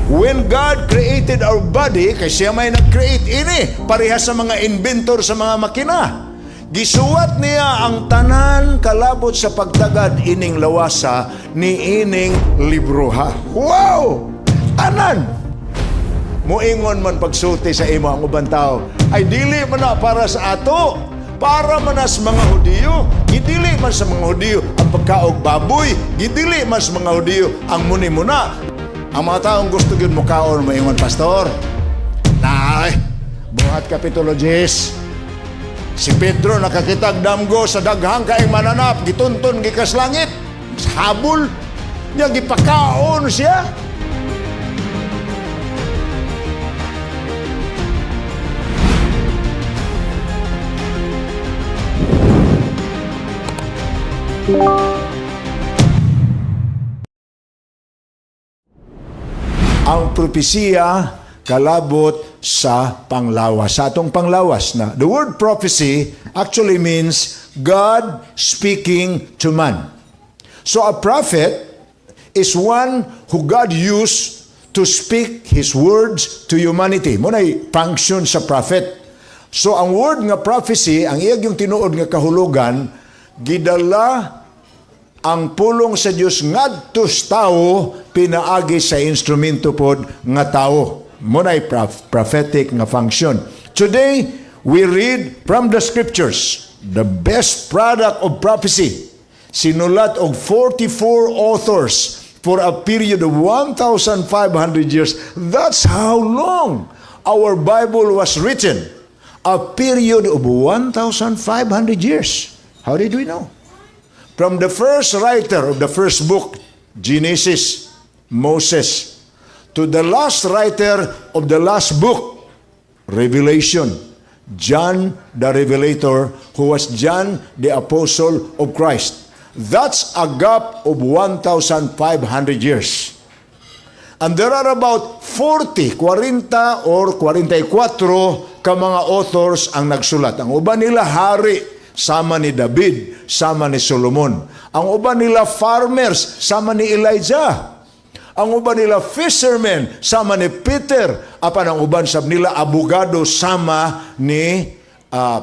When God created our body, kay siya may nag-create ini, pareha sa mga inventor sa mga makina. Gisuwat niya ang tanan kalabot sa pagtagad ining lawasa ni ining libroha. Wow! Tanan! Muingon man pagsulti sa imo ang ubang tao, ay dili man na para sa ato, para man na sa mga Hudiyo. Gidili man sa mga Hudiyo ang pagkaog baboy, gidili man sa mga Hudiyo ang muni-muna. Ang mga taong gusto gyud mukaon, moingon, "Pastor, nay, Buhat Kapitulo 10. Si Pedro nakakitag damgo sa daghang kaing mananap, gitunton gikas langit, habol, niya gipakaon siya." Ang propesiya kalabot sa panglawas. Sa atong panglawas na. The word prophecy actually means God speaking to man. So a prophet is one who God used to speak His words to humanity. Mao na'y function sa prophet. So ang word nga prophecy, ang iyang yung tinuod nga kahulugan, gidala ang pulong sa Dios ngadto sa tao pinaagi sa instrumento pod nga tao. Mao na'y prophetic nga function. Today, we read from the scriptures, the best product of prophecy. Sinulat og 44 authors for a period of 1,500 years. That's how long our Bible was written. A period of 1,500 years. How did we know? From the first writer of the first book, Genesis, Moses, to the last writer of the last book, Revelation, John the Revelator, who was John the Apostle of Christ. That's a gap of 1,500 years. And there are about 40, 40 or 44 ka mga authors ang nagsulat. Ang uban nila hari, sama ni David, sama ni Solomon. Ang uban nila farmers, sama ni Elijah. Ang uban nila fishermen, sama ni Peter. Apan ang uban sab nila abogado, sama ni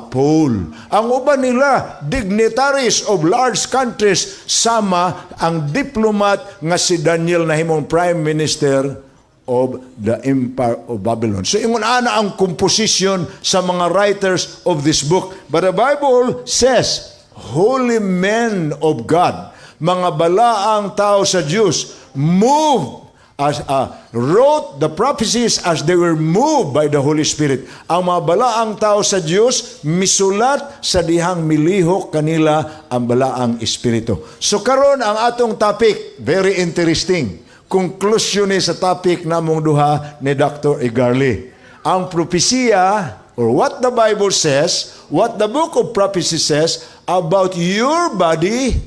Paul. Ang uban nila dignitaries of large countries, sama ang diplomat nga si Daniel na himong prime minister of the Empire of Babylon. So ingon ana ang composition sa mga writers of this book. But the Bible says, holy men of God, mga balaang tao sa Diyos, moved as wrote the prophecies as they were moved by the Holy Spirit. Ang mga balaang tao sa Diyos misulat sa dihang milihok kanila ang balaang espiritu. So karon ang atong topic, very interesting. Conclusion ni sa topic namong duha ni Dr. Igarli. Ang propesiya or what the Bible says, what the book of prophecy says about your body,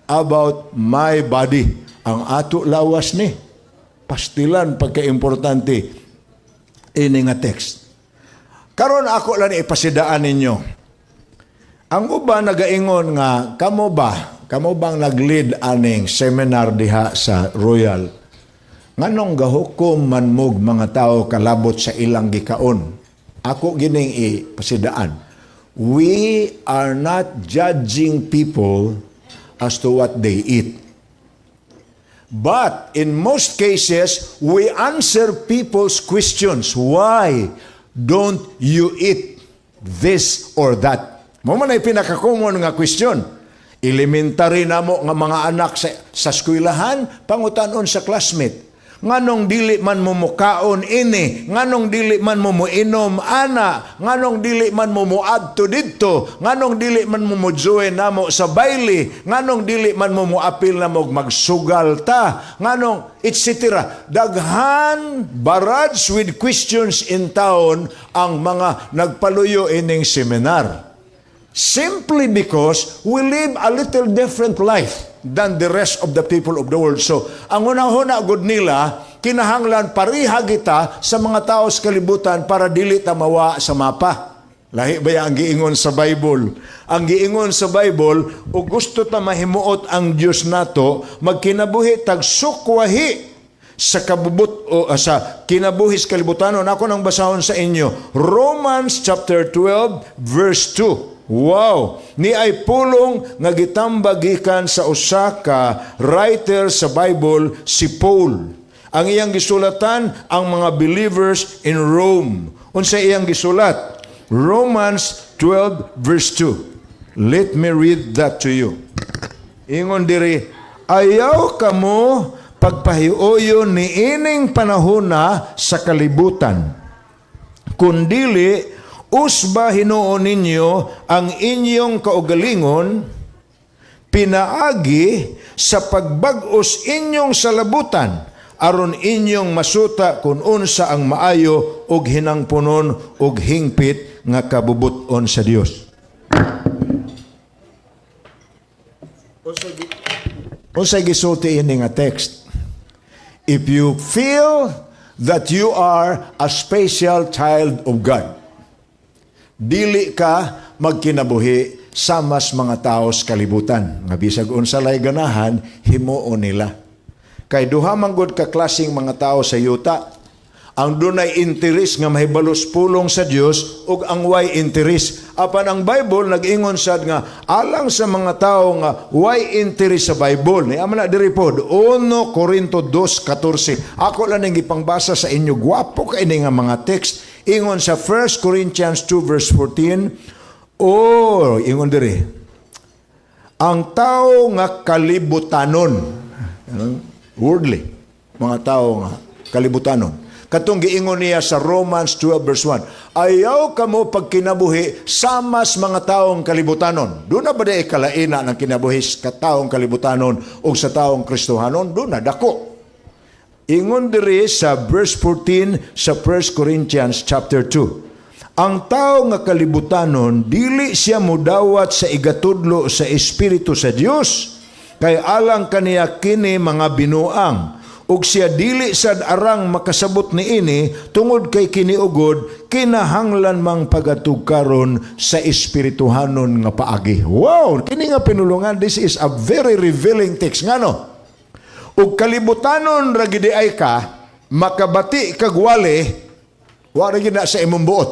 about my body. Ang ato lawas ni. Pastilan pagka-importante ini nga text. Karon ako lang ipasidaan ninyo. Ang uban nagaingon nga kamo bang nag-lead aning seminar diha sa Royal? Nganong gahukom man mog mga tao kalabot sa ilang gikaon? Ako gining ipasidaan. We are not judging people as to what they eat. But in most cases, we answer people's questions. Why don't you eat this or that? Mao man ay pinaka-common nga question. Elementary namo nga mga anak sa eskwelahan, pangutanon sa classmate. Nganong dili man mo mukaon ini, nganong dili man mo muinom ana, nganong dili man mo muadto didto, nganong dili man mo mo-join namo sa baile, nganong dili man mo moapil namo magsugal ta, nganong etc. Daghan barrage with questions in town ang mga nagpaluyo ining seminar. Simply because we live a little different life than the rest of the people of the world. So, ang unang-una gud nila, kinahanglan pareha kita sa mga tao sa kalibutan para dili ta mawa sa mapa. Lahi ba ang giingon sa Bible? Ang giingon sa Bible, o gusto ta mahimuot ang Dios nato, magkinabuhi tag sukwahi Sa kabubut o sa kinabuhi sa kalibutanon. Ako nang basahon sa inyo Romans chapter 12 verse 2. Wow, ni ay pulong nga gitambag gikan sa usa ka writer sa Bible, si Paul. Ang iyang gisulatan ang mga believers in Rome. Unsa iyang gisulat? Romans 12 verse 2. Let me read that to you. Ingon diri, "Ayaw kamo pagpahiuyon ni ining panahona sa kalibutan. Kundili, usba hinuon ninyo ang inyong kaugalingon pinaagi sa pagbag-os inyong salabutan aron inyong masuta kung unsa ang maayo ug hinangpunon ug hingpit nga kabubut-on sa Dios." Unsay gisulti ini nga text? If you feel that you are a special child of God, dili ka magkinabuhi samas mga tao sa kalibutan nga bisag unsa lay ganahan, himuon nila. Kay duha man gud ka klaseng mga tao sa yuta: ang dunay interes nga mahibalos pulong sa Dios ug ang way interes. Apan ang Bible nag-ingon sad nga alang sa mga tao nga way interes sa Bible. Ni amo na diri pod 1 Corinto 2:14. Ako lang ning gipangbasa sa inyo, gwapo kay ini nga mga text. Ingon sa 1 Corinthians 2 verse 14, oh, ingon diri, ang tao nga kalibutanon, worldly, mga tao nga kalibutanon. Katong giingon niya sa Romans 12 verse 1, ayaw kamo pagkinabuhi samas mga taong kalibutanon. Doon na ba di kalaina ng kinabuhi sa taong kalibutanon o sa taong Kristohanon? Doon na, dako. Ingon diri sa verse 14 sa 1 Corinthians chapter 2, ang tao nga kalibutanon, dili siya mudawat sa igatudlo sa Espiritu sa Dios, kay alang kaniya kini mga binuang. Ug siya dili sad arang makasabot niini tungod kay kini ugod kinahanglan mang pagatugkaron sa espirituhanon nga paagi. Wow, kini nga pinulungan, this is a very revealing text. Ngano? Ug kalibutanon ra gid ay ka, makabati kag wali, wa ra gid na sa imong buot.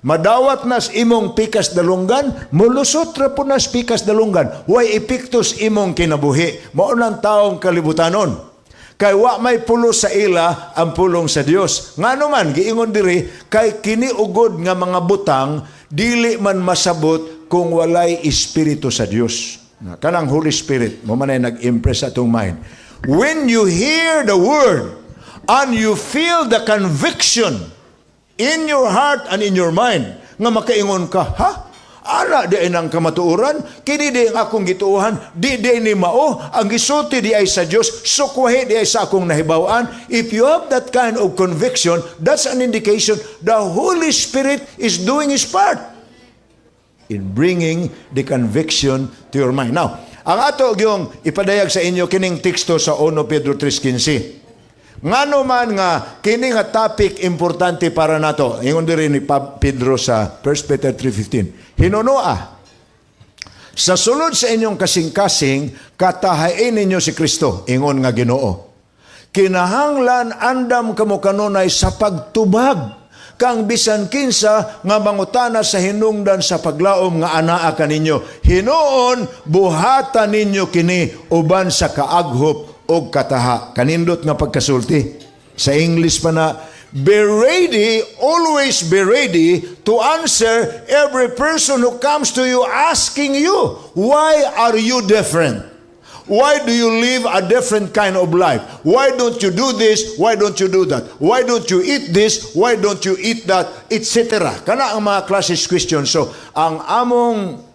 Madawat na sa imong pikas dalunggan, mulusot ra po na sa pikas dalunggan. Way epektos imong kinabuhi. Mao nang taong kalibutanon. Kay wa may pulos sa ila ang pulong sa Dios. Ngano man giingon diri, kay kini ugod nga mga butang dili man masabot kung walay espiritu sa Dios. Na kanang Holy Spirit mo man ay nag-impress sa atong mind. When you hear the word and you feel the conviction in your heart and in your mind nga makaingon ka, "Ha? Ana di ay nang kamatuoran, kini di ang akong gituohan, di di ni mao, ang gisulti di ay sa Dios, sukwahi di ay sa akong nahibaw-an." If you have that kind of conviction, that's an indication the Holy Spirit is doing His part in bringing the conviction to your mind. Now, ang ato yung ipadayag sa inyo kining teksto sa 1 Pedro 3:15. Ngano man nga kini nga topic importante para nato. Ingon diri ni Pedro sa 1 Peter 3:15. "Hinunoa, sa sulod sa inyong kasing-kasing, katahain ninyo si Kristo, ingon nga Ginoo. Kinahanglan andam kamo kanunay sa pagtubag kang bisan kinsa nga mangutana sa hinungdan sa paglaom nga anaa kaninyo. Hinuon buhatan ninyo kini uban sa kaaghop og kataha." Kanindot nga pagkasulti. Sa English pa na, "Be ready, always be ready to answer every person who comes to you asking you, 'Why are you different? Why do you live a different kind of life? Why don't you do this? Why don't you do that? Why don't you eat this? Why don't you eat that?' Etc." Kana ang mga classes question. So, ang among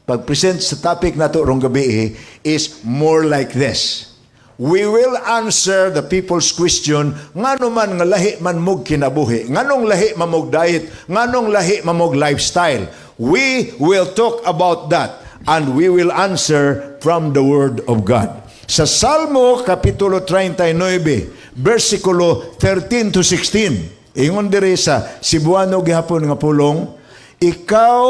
pag-present sa topic nato rong gabi eh, is more like this. We will answer the people's question, ngano man nga lahi man mog kinabuhi, nganong lahi man mog diet, nganong lahi man mog lifestyle. We will talk about that and we will answer from the Word of God. Sa Salmo Kapitulo 39, versikulo 13 to 16, ingon diri sa Cebuano gihapon nga pulong, "Ikaw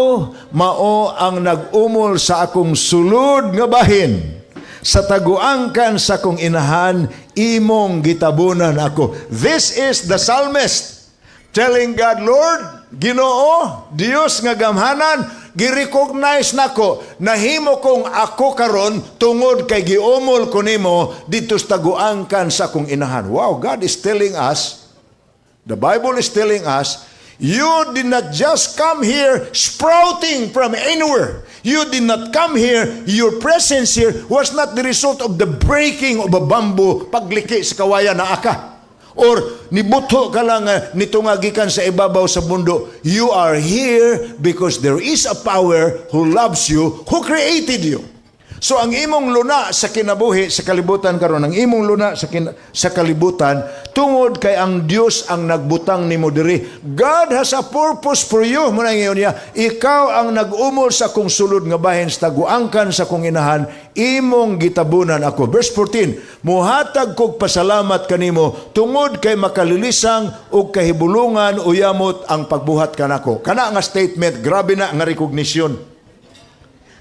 mao ang nag-umol sa akong sulod nga bahin. Sa taguangkan sa kong inahan, imong gitabunan ako. This is the psalmist telling God, "Lord, Ginoo, Dios nga gamhanan, gi-recognize nako, nahimo kong ako karon tungod kay giumol ko nimo didto sa taguangkan sa akong inahan." Wow, God is telling us, the Bible is telling us, you did not just come here sprouting from anywhere. You did not come here, your presence here was not the result of the breaking of a bamboo, pagliki sa kawayan na aka. Or nibuto ka lang nito nga gikan sa ibabaw sa mundo. You are here because there is a power who loves you, who created you. So ang imong luna sa kinabuhi sa kalibutan karon, ang imong luna sa kalibutan tungod kay ang Dios ang nagbutang nimo diri. God has a purpose for you. Mao na ingon niya, "Ikaw ang nag-umol sa akong sulod nga bahin sa taguangkan sa akong inahan, imong gitabunan ako." Verse 14, "Muhatag kog pasalamat kanimo tungod kay makalilisang ug kahibulungan uyamot ang pagbuhat kanako." Kana nga statement, grabe na nga recognition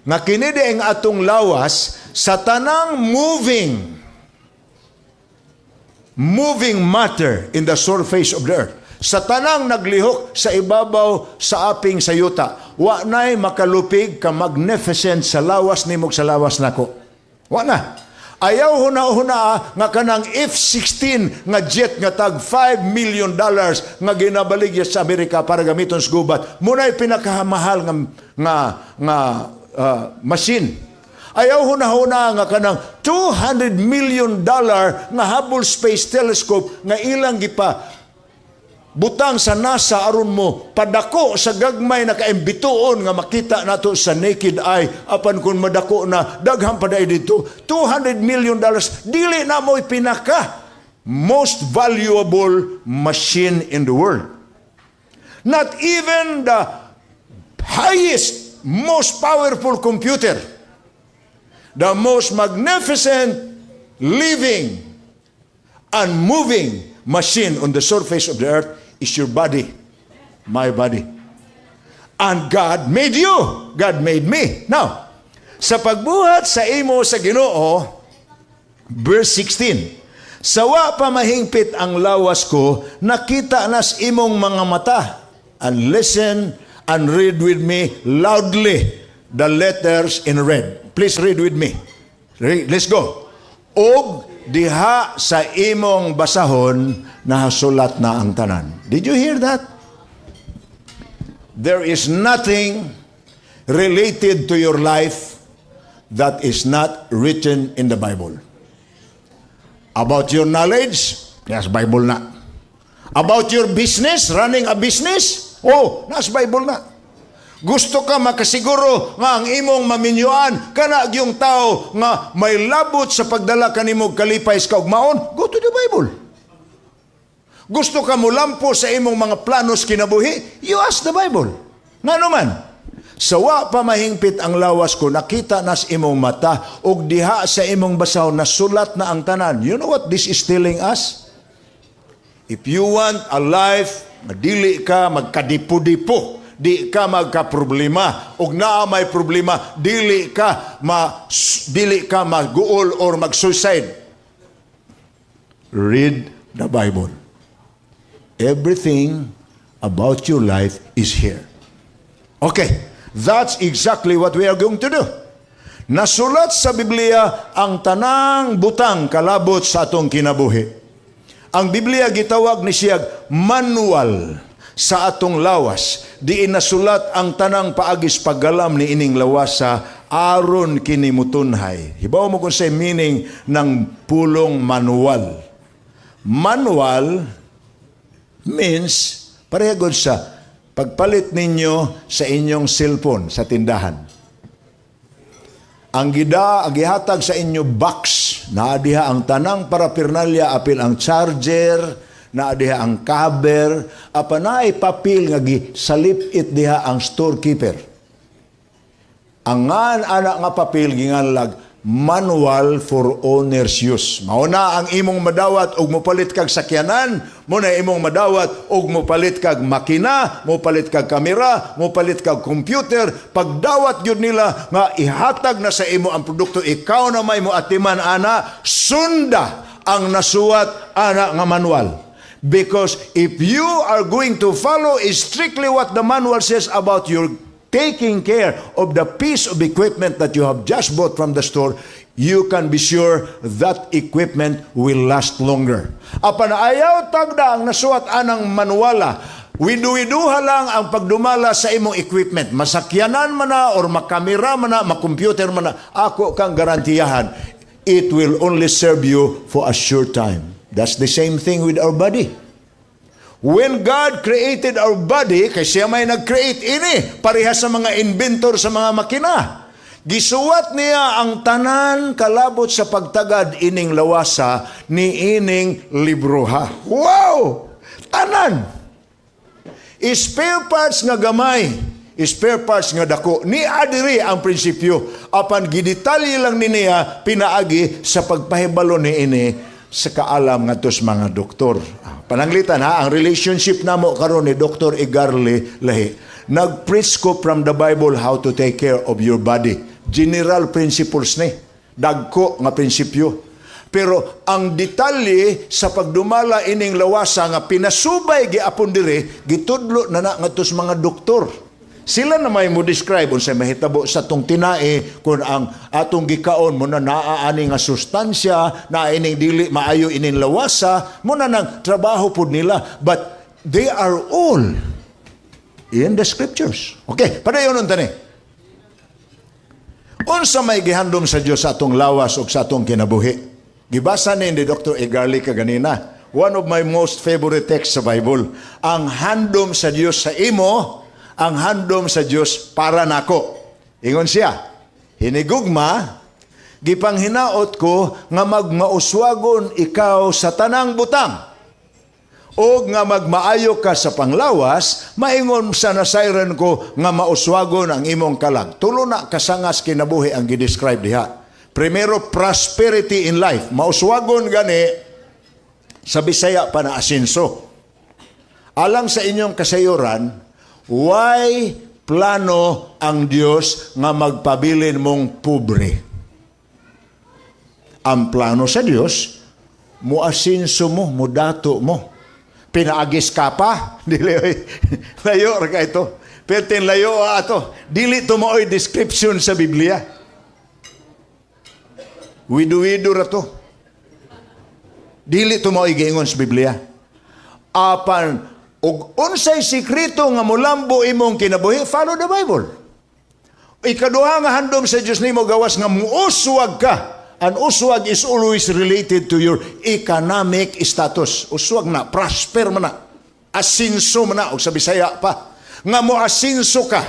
nga kini di ang atong lawas sa tanang moving matter in the surface of the earth. Sa tanang naglihok sa ibabaw sa aping sa yuta, wa nay makalupig ka magnificent sa lawas nimo, sa lawas nako. Wa na. Ayaw huna-huna nga kanang F-16 nga jet nga tag $5 million nga ginabaligya sa Amerika para gamiton sa gubat. Mao na'y pinakamahal nga machine. Ayaw huna-huna nga kanang $200 million nga Hubble Space Telescope nga ilang gipa butang sa NASA aron mo padako sa gagmay na kaimbituon nga makita nato sa naked eye, apan kung madako na daghan pa dai dito, $200 million, dili na mo'y pinaka most valuable machine in the world. Not even the highest, most powerful computer, the most magnificent living and moving machine on the surface of the earth is your body, my body. And God made you. God made me. Now, sa pagbuhat sa imo sa Ginoo, verse 16, "Sa wa pa mahingpit ang lawas ko, nakita nas imong mga mata." And listen and read with me loudly the letters in red. Please read with me. Let's go. "Og diha sa imong basahon, nahasulat na ang tanan." Did you hear that? There is nothing related to your life that is not written in the Bible. About your knowledge, yes, Bible na. About your business, running a business, oh, nas Bible na. Gusto ka makasiguro nga ang imong maminyuan kana yung tao nga may labot sa pagdala kanimo kalipay sa kaugmaon, go to the Bible. Gusto ka mulampo sa imong mga planos kinabuhi, you ask the Bible. Ngano man, "Sa wa pa mahingpit ang lawas ko, nakita nas imong mata, ug diha sa imong basahon, nasulat na ang tanan." You know what this is telling us? If you want a life, dili ka magkadipo-dipo, di ka magka-problema, ug naa may problema, dili ka maguol or mag-suicide. Read the Bible. Everything about your life is here. Okay, that's exactly what we are going to do. Nasulat sa Biblia ang tanang butang kalabot sa atong kinabuhi. Ang Biblia gitawag ni siyag manual sa atong lawas. Diin nasulat ang tanang paagis paggalam ni ining lawasa aron kini mutunhay. Hibaw mo kung sa meaning ng pulong manual. Manual means pareha gud sa pagpalit ninyo sa inyong cellphone sa tindahan. Ang gihatag sa inyo box, naa diha ang tanang paraphernalia, apil ang charger, naa diha ang cover, apan naay papel nga gisalip-it diha ang storekeeper. Ang ngan ana nga papel ginganlag Manual for owner's use. Mao na ang imong madawat og mopalit kag sakyanan, mo na imong madawat og mopalit kag makina, mopalit kag kamera, mopalit kag computer. Pagdawat gyud nila nga ihatag na sa imo ang produkto, ikaw na may moatiman ana, sunda ang nasuwat ana nga manual. Because if you are going to follow strictly what the manual says about your taking care of the piece of equipment that you have just bought from the store, you can be sure that equipment will last longer. Apan ayaw tagda ang nasuwat anang manuala, widu-widuha lang ang pagdumala sa imong equipment. Masakyanan man na or makamera man na, makomputer man na, ako kang garantiyahan, it will only serve you for a short time. That's the same thing with our body. When God created our body, kay siya may nag-create ini, pareha sa mga inventor sa mga makina. Gisuwat niya ang tanan kalabot sa pagtagad ining lawasa ni ining libroha. Wow! Tanan! Spare parts nga gamay, spare parts nga dako. Ni adiri ang prinsipyo. Apan gidetalye lang ni niya pinaagi sa pagpahibalo ni ini sa kaalam ngadto sa mga doktor. Ah, pananglitan ha, ang relationship namo karon ni Dr. Igarli lahi. Nag-preach ko from the Bible how to take care of your body. General principles ni. Dagko nga prinsipyo. Pero ang detalye sa pagdumala ining lawasa nga pinasubay giapon dire, gitudlo na na ngadto sa mga doktor. Sila na may mo describe unsay mahitabo sa atong tinae kung ang atong gikaon mo na naa ani nga sustansya na ining dili maayo ining lawasa mo na nang trabaho pud nila, but they are all in the scriptures. Okay, padayon unta ni. Unsa may gihandom sa Dios sa atong lawas ug sa atong kinabuhi? Gibasa ni Dr. Egarli kaganina. One of my most favorite texts sa Bible. Ang handom sa Dios sa imo, ang handom sa Dios para nako. Ingon siya, "Hinigugma, gipanghinaot ko nga magmauswagon ikaw sa tanang butang o nga magmaayo ka sa panglawas, maingon sa nasayran ko nga mauswagon ang imong kalag." Tulo na kasangas kinabuhi ang gidescribe diha. Primero, prosperity in life. Mauswagon gani, sa Bisaya pa na asinso. Alang sa inyong kasayuran, why plano ang Dios nga magpabilin mong pobre? Ang plano sa Dios, muasinso mo, mudato mo. Pinaagis ka pa? Dili oy. Layo ra ka ito. Perten layo ato. Dili to maoy description sa Biblia. Wido-wido ra to. Dili to maoy giingon sa Biblia. Apan og unsay sikreto nga mulambo imong kinabuhi, follow the Bible. Ikaduha nga handom sa Dios nimo gawas nga muuswag ka. An uswag is always related to your economic status. Uswag na, prosper man na, asinso man na, o sa Bisaya pa. Nga mo asinso ka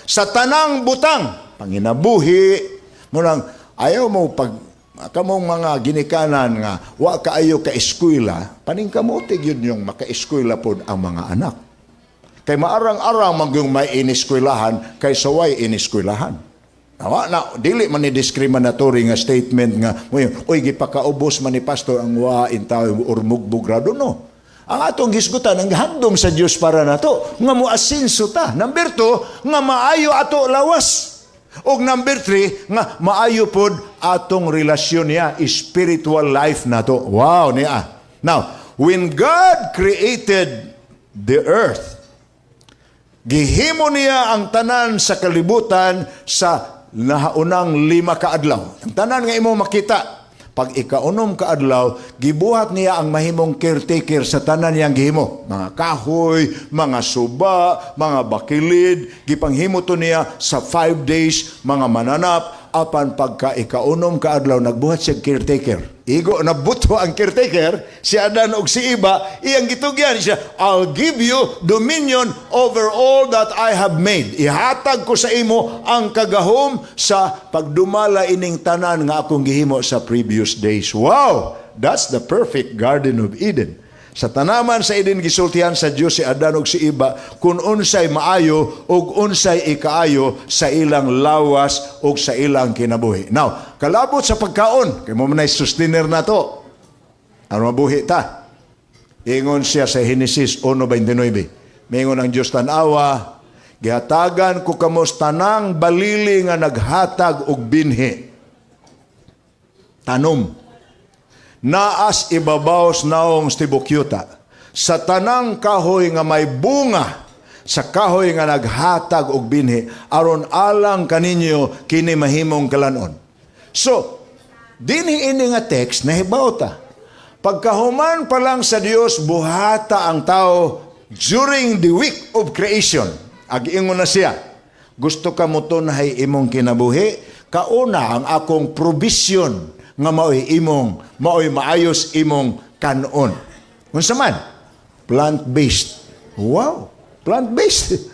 sa tanang butang, panginabuhi, mo nang ayaw mo pag kamong mga ginikanan nga wa kaayo ka eskwela, paningkamuti gyud yung maka-eskwela pod ang mga anak. Kay maarang-arang man yung may ineskwelahan kaysa way ineskwelahan. Awa na dili man ni discriminatory nga statement nga oy gipakaubos man ni pastor ang wa intaw or mugbog grado, no. Ang atong gisgutan, ang handom sa Dios para nato nga moasinso ta. Number 2, nga maayo ato lawas. Og number 3, nga maayo pod atong relasyon niya, spiritual life nato. Wow niya. Now, when God created the earth, gihimo niya ang tanan sa kalibutan sa nahaunang 5 ka adlaw. Ang tanan nga imo makita, pag ikaunom ka adlaw, gibuhat niya ang mahimong caretaker sa tanan niyang gihimo. Mga kahoy, mga suba, mga bakilid, gipanghimo to niya sa 5 days, mga mananap, apan pagka ikaunom ka adlaw, nagbuhat siya caretaker. Igo nabuto ang caretaker, si Adan og si Iba, iyang gitugyan siya, "I'll give you dominion over all that I have made." Ihatag ko sa imo ang kagahom sa pagdumala ining tanan nga akong gihimo sa previous days. Wow! That's the perfect Garden of Eden. Sa tanaman sa Eden, gisultihan sa Dios si Adan ug si Eva kung unsay maayo ug unsay ikaayo sa ilang lawas ug sa ilang kinabuhi. Now, kalabot sa pagkaon, kay mao man ay sustainer nato. Aron mabuhi ta. Ingon siya sa Genesis 1:29. Mingon ang Dios, "Tan-awa, gihatagan ko kamo tanang balili nga naghatag og binhi." Tanom naas ibabaw sa naong sa tibok yuta. Sa tanang kahoy nga may bunga, sa kahoy nga naghatag og binhi, aron alang kaninyo kini mahimong kalanon. So, dinhi ini nga text nahibaw ta. Pagkahuman pa lang sa Dios buhata ang tao during the week of creation, ag-ingon na siya, "Gusto ka mo tunhay imong kinabuhi, kauna ang akong provision nga maoy maayos imong kanon." Unsa man? Plant-based. Wow, plant-based.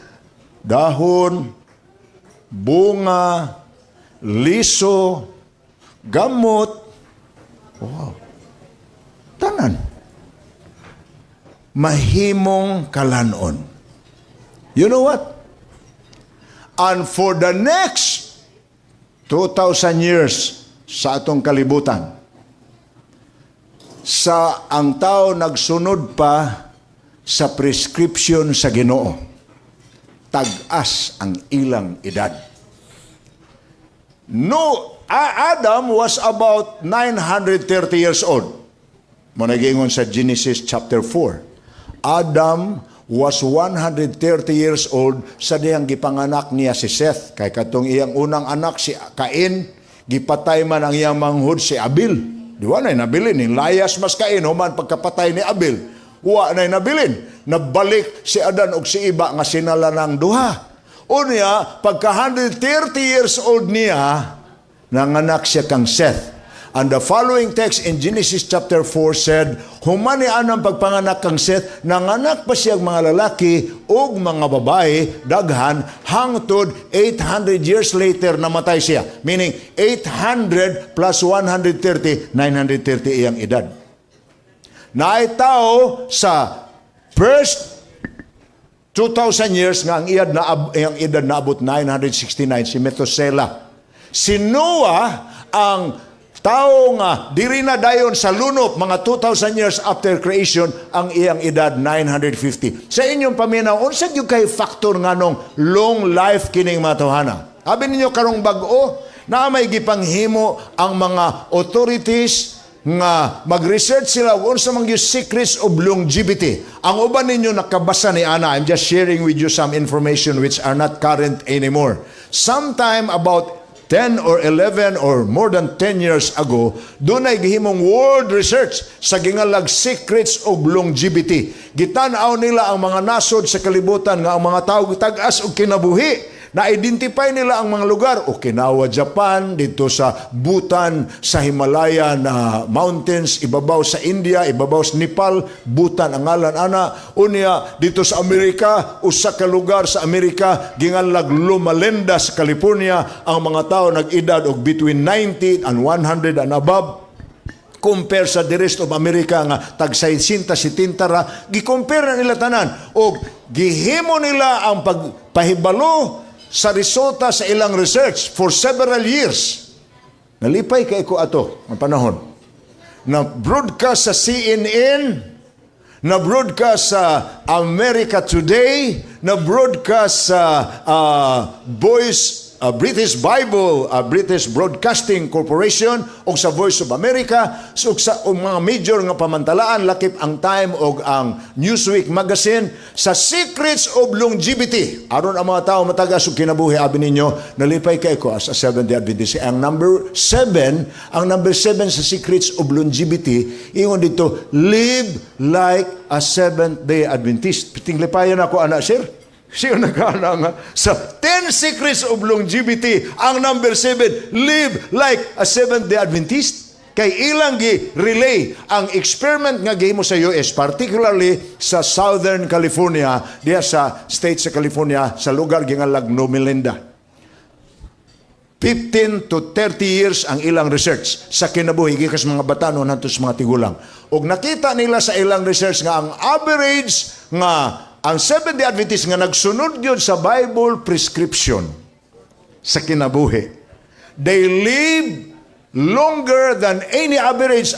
Dahon, bunga, liso, gamot. Wow. Tanan. Mahimong kalanon. You know what? And for the next 2,000 years sa atong kalibutan, sa ang tao nagsunod pa sa prescription sa Ginoo, tag-as ang ilang edad. No, Adam was about 930 years old. Mao ingon sa Genesis chapter 4. Adam was 130 years old sa dihang gipanganak niya si Seth. Kay katong iyang unang anak si Cain, gipatay man ang iyang manghud si Abel. Di wa na nabilin. Layas mas Cain, human pagkapatay ni Abel. Wa na nabilin. Nabalik si Adan og si Eva nga sinalanang duha. Unya, pagka 130 years old niya, nanganak siya kang Seth. And the following text in Genesis chapter 4 said, human ni anang pagpanganak kang Seth, nanganak pa siya mga lalaki ug mga babae, daghan, hangtod 800 years later namatay siya. Meaning, 800 plus 130, 930 iyang edad. Naay tao sa first 2,000 years nga ang edad naabot 969, si Methuselah. Si Noah, ang tao nga diri na dayon sa lunop mga 2,000 years after creation, ang iyang edad 950. Sa inyong paminaw, unsa gyud kay factor nganong long life kining mga tawhana? Abi ninyo karong bag-o na may gipanghimo ang mga authorities nga mag-research sila og unsa man gyud secrets of longevity. Ang uban ninyo nakabasa ni ana. I'm just sharing with you some information which are not current anymore. Sometime about 10 or 11 or more than 10 years ago, dunay gihimong world research sa gingalag secrets of longevity. Gitan-aw nila ang mga nasod sa kalibutan nga ang mga tao tag-as og kinabuhi. Na-identify nila ang mga lugar, Okinawa, Japan, dito sa Bhutan, sa Himalayan Mountains, ibabaw sa India, ibabaw sa Nepal, Bhutan ang ngalan ana. Unya dito sa Amerika, usa ka lugar sa Amerika ginganlag Loma Linda sa California, ang mga tao nag-edad og between 90 and 100 and above compare sa the rest of America nga tag 60, 70 ra. Gi-compare na nila tanan og gihimo nila ang pagpahibalo sa resulta sa ilang research for several years. Nalipay kay ko ato ang panahon na broadcast sa CNN, na broadcast sa America Today, na broadcast sa Voice British Bible, British Broadcasting Corporation o sa Voice of America, so sa og mga major nga pamantalaan lakip ang Time o ang Newsweek magazine sa Secrets of Longevity. Aron ang mga tao matagas og kinabuhi, abi ninyo, nalipay kay ko as a Seventh-day Adventist. Ang number 7 sa Secrets of Longevity, ingon dito, "Live like a Seventh-day Adventist." Tinglipayan ako ana, sir. Siya nagana nga sa 10 secrets of longevity, ang number 7, "Live like a Seventh-day Adventist." Kay ilang gi-relay ang experiment nga gihimo sa US, particularly sa Southern California, diya sa state sa California, sa lugar gingalag Loma Linda. 15 to 30 years ang ilang research sa kinabuhi gikas mga batanon hantud sa mga tigulang. Ug nakita nila sa ilang research nga ang average nga ang Seventh-day Adventist nga nagsunod gyud sa Bible prescription sa kinabuhi, they live longer than any average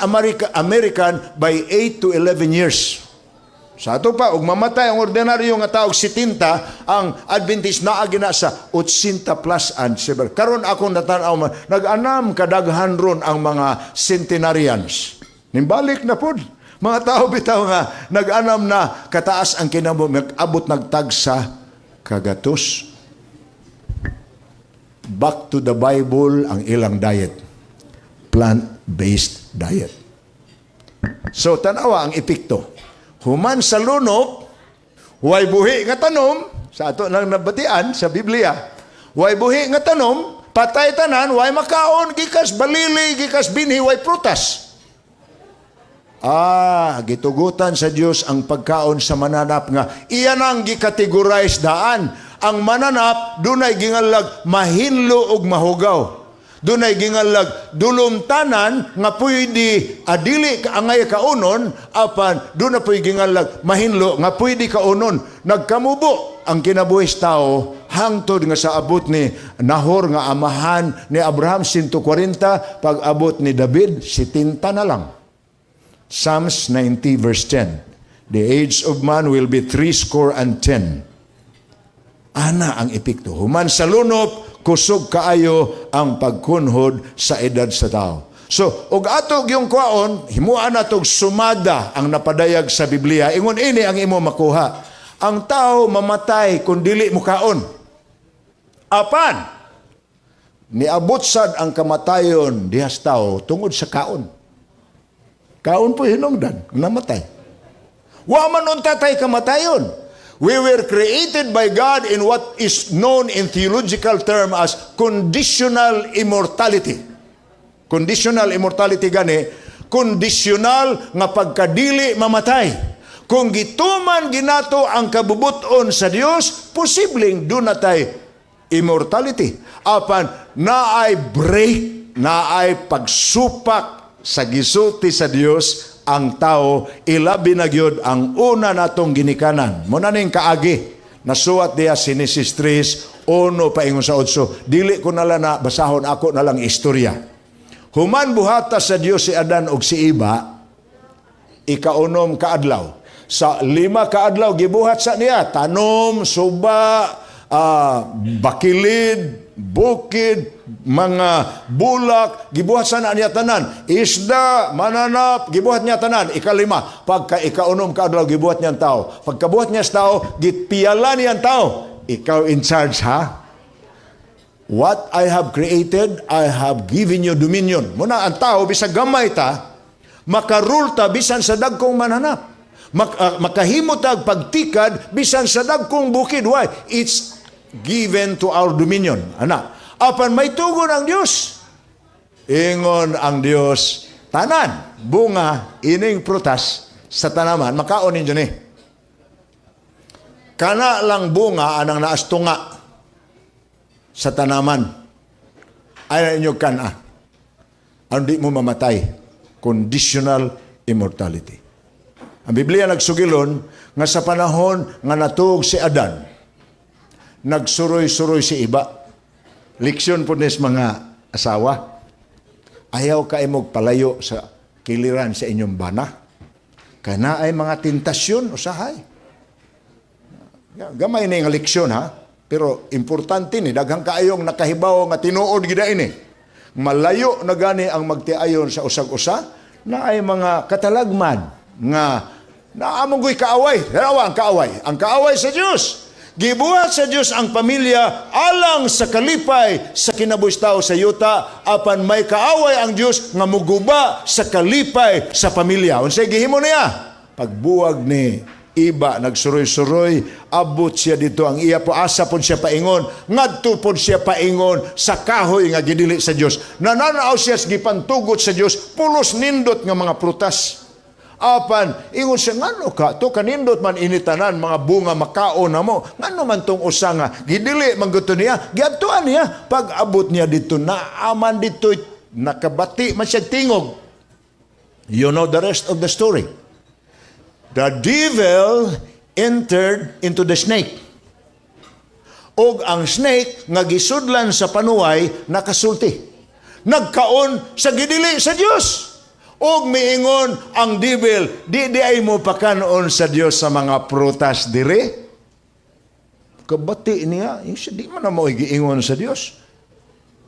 American by 8 to 11 years. Sa ato pa, ug mamatay ang ordinaryo nga tao og 70, ang Adventist naagi na sa 80 plus and seven. Karon akong natanaw, nag-anam kadaghan ron ang mga centenarians. Nimbalik na pod. Mga tao bitaw nga nag-anam na kataas ang kinabuhi, nag-abot nagtag sa kagatos. Back to the Bible ang ilang diet. Plant-based diet. So tanawa ang epekto. Human sa lunop, way buhi nga tanom, sa ato lang nabatian sa Biblia. Way buhi nga tanom, patay tanan, way makaon, gikas balili, gikas binhi, way prutas. Ah, gitugutan sa Dios ang pagkaon sa mananap nga iyan ang gikategorize daan. Ang mananap dunay gingalag mahinlo ug mahugaw. Dunay gingalag dulumtanan nga pwede adili ka angay kaunon, apan doon na po'y gingalag mahinlo nga pwede kaunon. Nagkamubo ang kinabuhi sa tao hangtod nga sa abot ni Nahor nga amahan ni Abraham, 140, pag abot ni David, 70 na lang. Psalms 90 verse 10. The age of man will be 70. Ana ang epekto. Human sa lunop, kusog kaayo ang pagkunhod sa edad sa tao. So, og ato yung kwaon, himuan natog sumada ang napadayag sa Biblia. Ingon ini ang imo makuha. Ang tao mamatay kung dili mo kaon. Apan, niabot sad ang kamatayon dihas tao tungod sa kaon. Kaon po hinungdan, namatay. Wa man unta tay kamatayon. We were created by God in what is known in theological term as conditional immortality. Conditional immortality gani, conditional nga pagkadili mamatay. Kung gituman ginato ang kabubuton sa Dios, posibleng duna tay immortality. Apan naay break, naay pagsupak sa gisulti sa Dios ang tao, ilabi na gyud ang una natong ginikanan. Muna ning kaagi. Nasuwat diya Genesis 3, 1 paingon sa 8. Dili ko na lang na basahon, ako na lang istorya. Human buhata sa Dios si Adan og si Iba, ikaunom kaadlaw. Sa 5 kaadlaw gibuhat sa niya tanom, suba, bakilid, bukid, mga bulak, gibuhat sa na niya tanan. Isda, mananap, gibuhat niya tanan. Ikalima, pagka ikaunom kaadlaw gibuhat niya ang tao. Pagkabuhat niya sa tao, gipiyala niya ang tao. Ikaw in charge, ha? What I have created, I have given you dominion. Muna ang tao, bisag gamay ta, makarule ta bisan sa dagkong mananap. Makahimo tag pagtikad bisan sa dagkong bukid. Why? It's given to our dominion. Ana. Apan may tugon ang Dios. Ingon ang Dios, tanan, bunga, ining prutas sa tanaman, makaon ninyo ni. Kana lang bunga anang naastunga sa tanaman. Ay inyo kana. Ang di mo mamatay. Conditional immortality. Ang Biblia nagsugilon nga sa panahon nga natuog si Adan, nagsuroy-suroy si Iba. Leksyon po nis mga asawa. Ayaw ka imog palayo sa kiliran sa inyong bana. Kana ay mga tentasyon usahay. Gamay ni nga leksyon, ha. Pero importante ni daghang kaayong nakahibaw nga tinuod gid ini. Malayo na gani ang magtiayon sa usag-usa na ay mga katalagman nga naamong kaaway. Dalawa ang kaaway. Ang kaaway sa Dios. Gibuhat sa Dios ang pamilya alang sa kalipay sa kinabuhi tao sa yuta, apan may kaaway ang Dios nga muguba sa kalipay sa pamilya. Unsay gihimo niya? Pagbuwag ni Iba, nagsuroy-suroy, abot siya dito ang iya po, asa pod siya paingon, ngadto pod siya paingon sa kahoy nga gidili sa Dios. Nananaw siya sa gipantugot sa Dios, pulos nindot nga mga prutas. Apan ingon siya, "Ngano ka to kanindot man ini tanan mga bunga makaon namo. Ngano man tong usa nga gidili man gud to niya?" Giadtuan niya. Pag abot niya dito, naaman dito, nakabati man siya tingog. You know the rest of the story. The devil entered into the snake. Og ang snake nga gisudlan sa panuway nakasulti. Nagkaon sa gidili sa Dios. Og miingon ang devil, "Di diay mo pakanon sa Dios sa mga prutas dire?" Kabati niya, yung siya, di man na mo giingon sa Dios.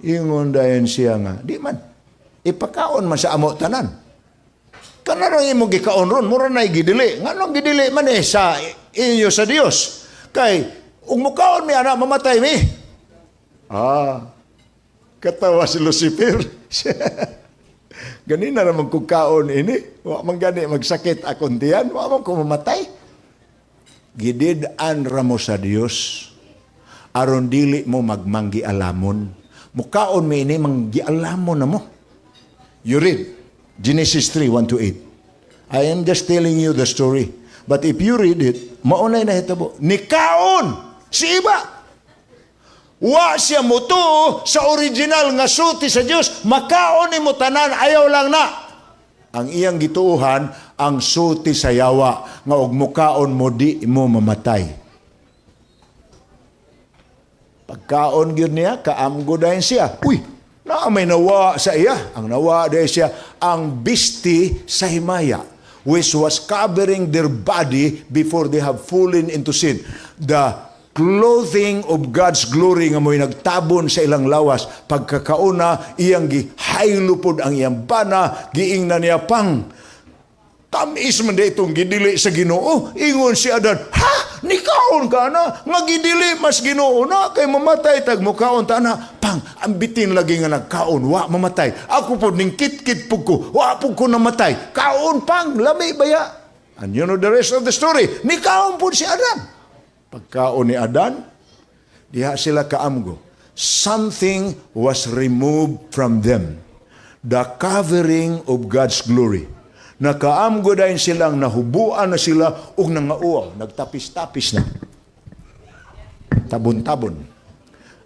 Ingon dayon siya nga, "Di man. Ipakaon man sa amo tanan. Kana rang imo gikaon ron, mura na gidili. Nganong gidili man eh sa inyo sa Dios? Kay ug mukaon mi ana, mamatay mi." Ah, katawa si Lucifer. "Ganina naman kung kaon ini, wa man gani magsakit akong tiyan, wa man ko mamatay." Gidid-an ra mo sa Dios aron dili mo magmanggialamon. Mukaon mi ini, manggialamon na mo. You read Genesis 3, 1 to 8. I am just telling you the story. But if you read it, maunay nahitabo. Nikaon si Eva. Wa siya mutuo sa original nga sulti sa Dios. "Makaon nimo tanan, ayaw lang na." Ang iyang gituohan ang sulti sa yawa nga og mukaon mo, di mo mamatay. Pagkaon gyud niya, kaamgo dayon siya. Uy, naa may nawa sa iya. Ang nawa dayon siya, ang bisti sa himaya, which was covering their body before they have fallen into sin. The clothing of God's glory nga mo'y nagtabon sa ilang lawas. Pagkakauna, iyang gihaylo pod ang iyang bana, giingnan niya pang, "Tamis man di itong gidili sa Ginoo." Ingon si Adan, "Ha? Nikaon ka na? Nga gidili mas Ginoo na, kay mamatay tag mukaon ta na." "Pang, ang bitin lagi nga nagkaon, wa mamatay. Ako po ning kit-kit pug ko, wa pug ko namatay. Kaon pang, lami baya." And you know the rest of the story. Nikaon po si Adan. Pagkaon ni Adan, diha sila kaamgo. Something was removed from them. The covering of God's glory. Nakaamgo dayon silang nahubuan na sila ug nangauaw, nagtapis-tapis na. Tabon-tabon.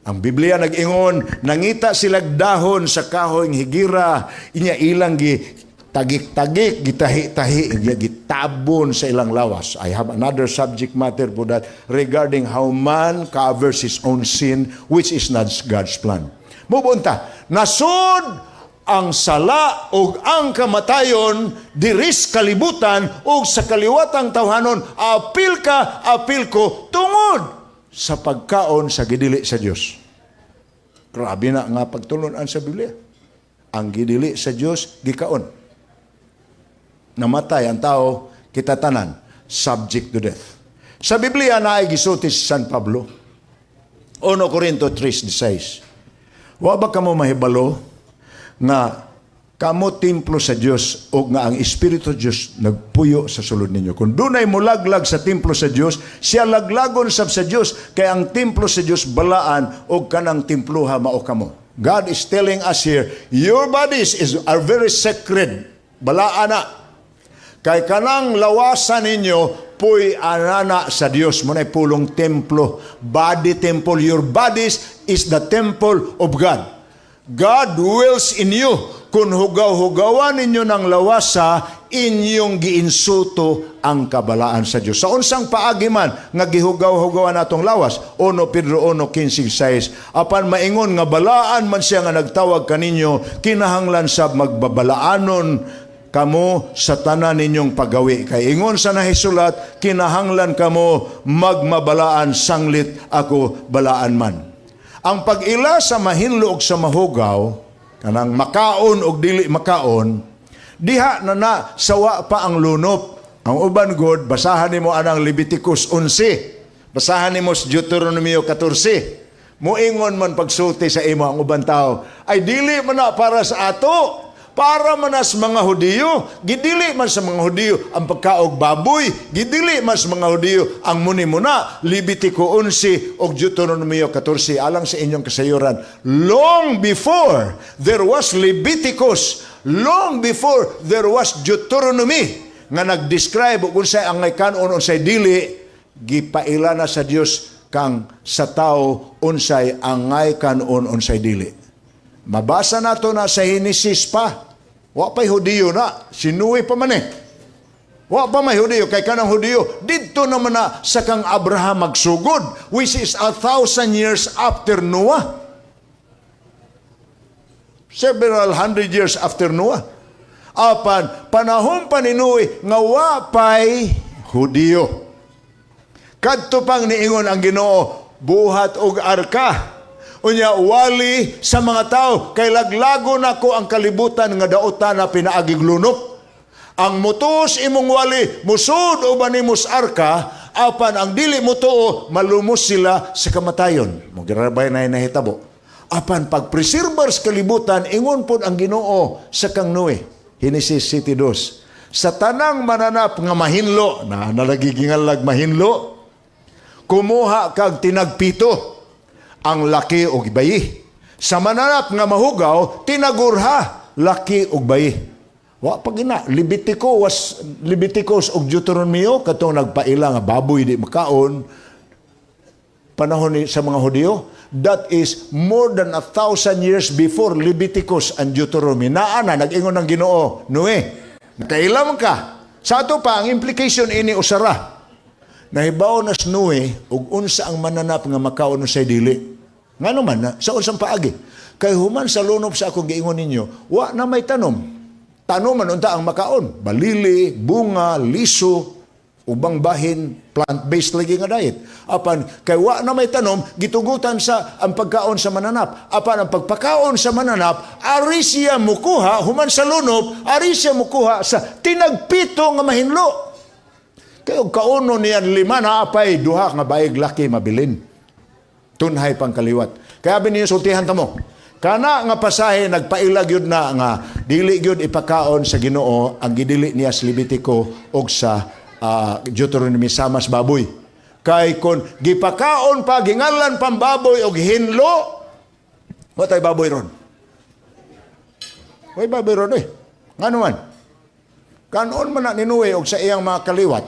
Ang Biblia nag-ingon, nangita sila dahon sa kahoy ng higira, inya ilang gi tagik-tagik, gitahi-tahi, gitabon sa ilang lawas. I have another subject matter for that regarding how man covers his own sin, which is not God's plan. Mubunta, nasud ang sala ug ang kamatayon diris kalibutan ug sa kaliwatang tawhanon, apil ka, apil ko, tungod sa pagkaon sa gidili sa Dios. Grabe na nga pagtulunan sa Biblia. Ang gidili sa Dios gikaon. Namatay ang tao, kita tanan subject to death. Sa Biblia naay gisulti si San Pablo. 1 Corinto 3:16. Wa ba kamo mahibalo nga kamo templo sa Dios o nga ang Espiritu Dios nagpuyo sa sulod ninyo? Kung dunay mulaglag sa templo sa Dios, siya laglagon sab sa Dios, kay ang templo sa Dios balaan og kanang temploha mao kamo. God is telling us here, your bodies are very sacred. Balaan na. Kay kanang lawasan ninyo puy anana sa Dios mo na pulong templo, body temple. Your bodies is the temple of God. God dwells in you. Kung hugaw-hugawan ninyo ng lawasa, inyong giinsulto ang kabalaan sa Dios. Sa unsang paagi man nga gihugaw-hugawan natong lawas, 1 Pedro 1:15, apan maingon nga balaan man siya nga nagtawag kaninyo, kinahanglan sa magbabalaanon kamo sa tanan ninyong paggawi. Kay ingon sa nahisulat, "Kinahanglan kamo magmabalaan sanglit ako balaan man." Ang pag-ila sa mahinlo og sa mahugaw, kanang makaon og dili makaon, diha na na sawa pa ang lunop. Ang uban god, basahan nimo anang Leviticus 11. Basahan nimo sa Deuteronomio 14. Muingon man pagsulti sa imo ang uban tao, "Ay, dili man na para sa ato. Para man na sa mga Hudiyo." Gidili man sa mga Hudiyo ang pagkaog baboy. Gidili man sa mga Hudiyo ang muni-muna. Levitico 11 o Deuteronomio 14 alang sa inyong kasayuran. Long before there was Leviticus, long before there was Deuteronomy, nga nag-describe kung unsay angay kanon, unsay dili, gipaila na sa Dios kang sa tao unsay angay kanon, unsay dili. Mabasa nato na sa Genesis pa. Wa pa'y Hudiyo na, si Noe pa man eh. Wa pa may Hudiyo, kay kanang Hudiyo, didto naman na sa kang Abraham magsugod, which is 1,000 years after Noah. Several hundred years after Noah. Apan, panahon pa ni Noe, nga wa pa'y Hudiyo. Kadto pang niingon ang Ginoo, "Buhat og arka. Unya wali sa mga tao kay laglago nako ang kalibutan nga daotan na pinaagig lunop. Ang mutuo sa imong wali, musud uban nimo sa arka, apan ang dili mutuo, malumos sila sa kamatayon." Mo girabay na nahitabo. Apan pag preserbar sa kalibutan, ingon pod ang Ginoo sa kang Noe. Genesis 7:2. "Sa tanang mananap nga mahinlo," na nalagigingalag mahinlo, "kumuha kag tinagpito, ang laki og bayi. Sa mananap nga mahugaw, tinagurha, laki og bayi." Wa pa gina Levitico was Leviticus og Deuteronomio katong nagpaila nga baboy di makaon panahon ni sa mga Hudiyo. That is more than 1,000 years before Leviticus and Deuteronomy. Naa na nag-ingon ng Ginoo, "Noe, nakailam ka." Sa ato pa ang implication ini usara. Nahibaw na si Noe ug unsa ang mananap nga makaon sa dili. Ngano man na, sa unsang paagi? Kay human sa lunop sa akong giingon ninyo, wa na may tanom. Tanom man unta ang makaon. Balili, bunga, liso, ubang bahin, plant-based lagi nga diet. Apan kay wa na may tanom, gitugutan sa ang pagkaon sa mananap. Apan ang pagpakaon sa mananap, ari siya mukuha human sa lunop, ari siya mukuha sa tinagpito nga mahinlo. Kay og kauno niyan lima na apay duha nga bayig laki mabilin. Tunhay pang kaliwat. Kaya abi niyo sultihan ta mo. Kana nga pasahe nagpaila gyud na nga dili gyud ipakaon sa Ginoo ang gidili niya sa Levitico og sa Deuteronomy samas baboy. Kay kon gipakaon pa, gingalan pang baboy og hinlo, wa tay baboy ron. Way baboy ron eh. Ngano man? Kanon man na ni Noe og sa iyang mga kaliwat.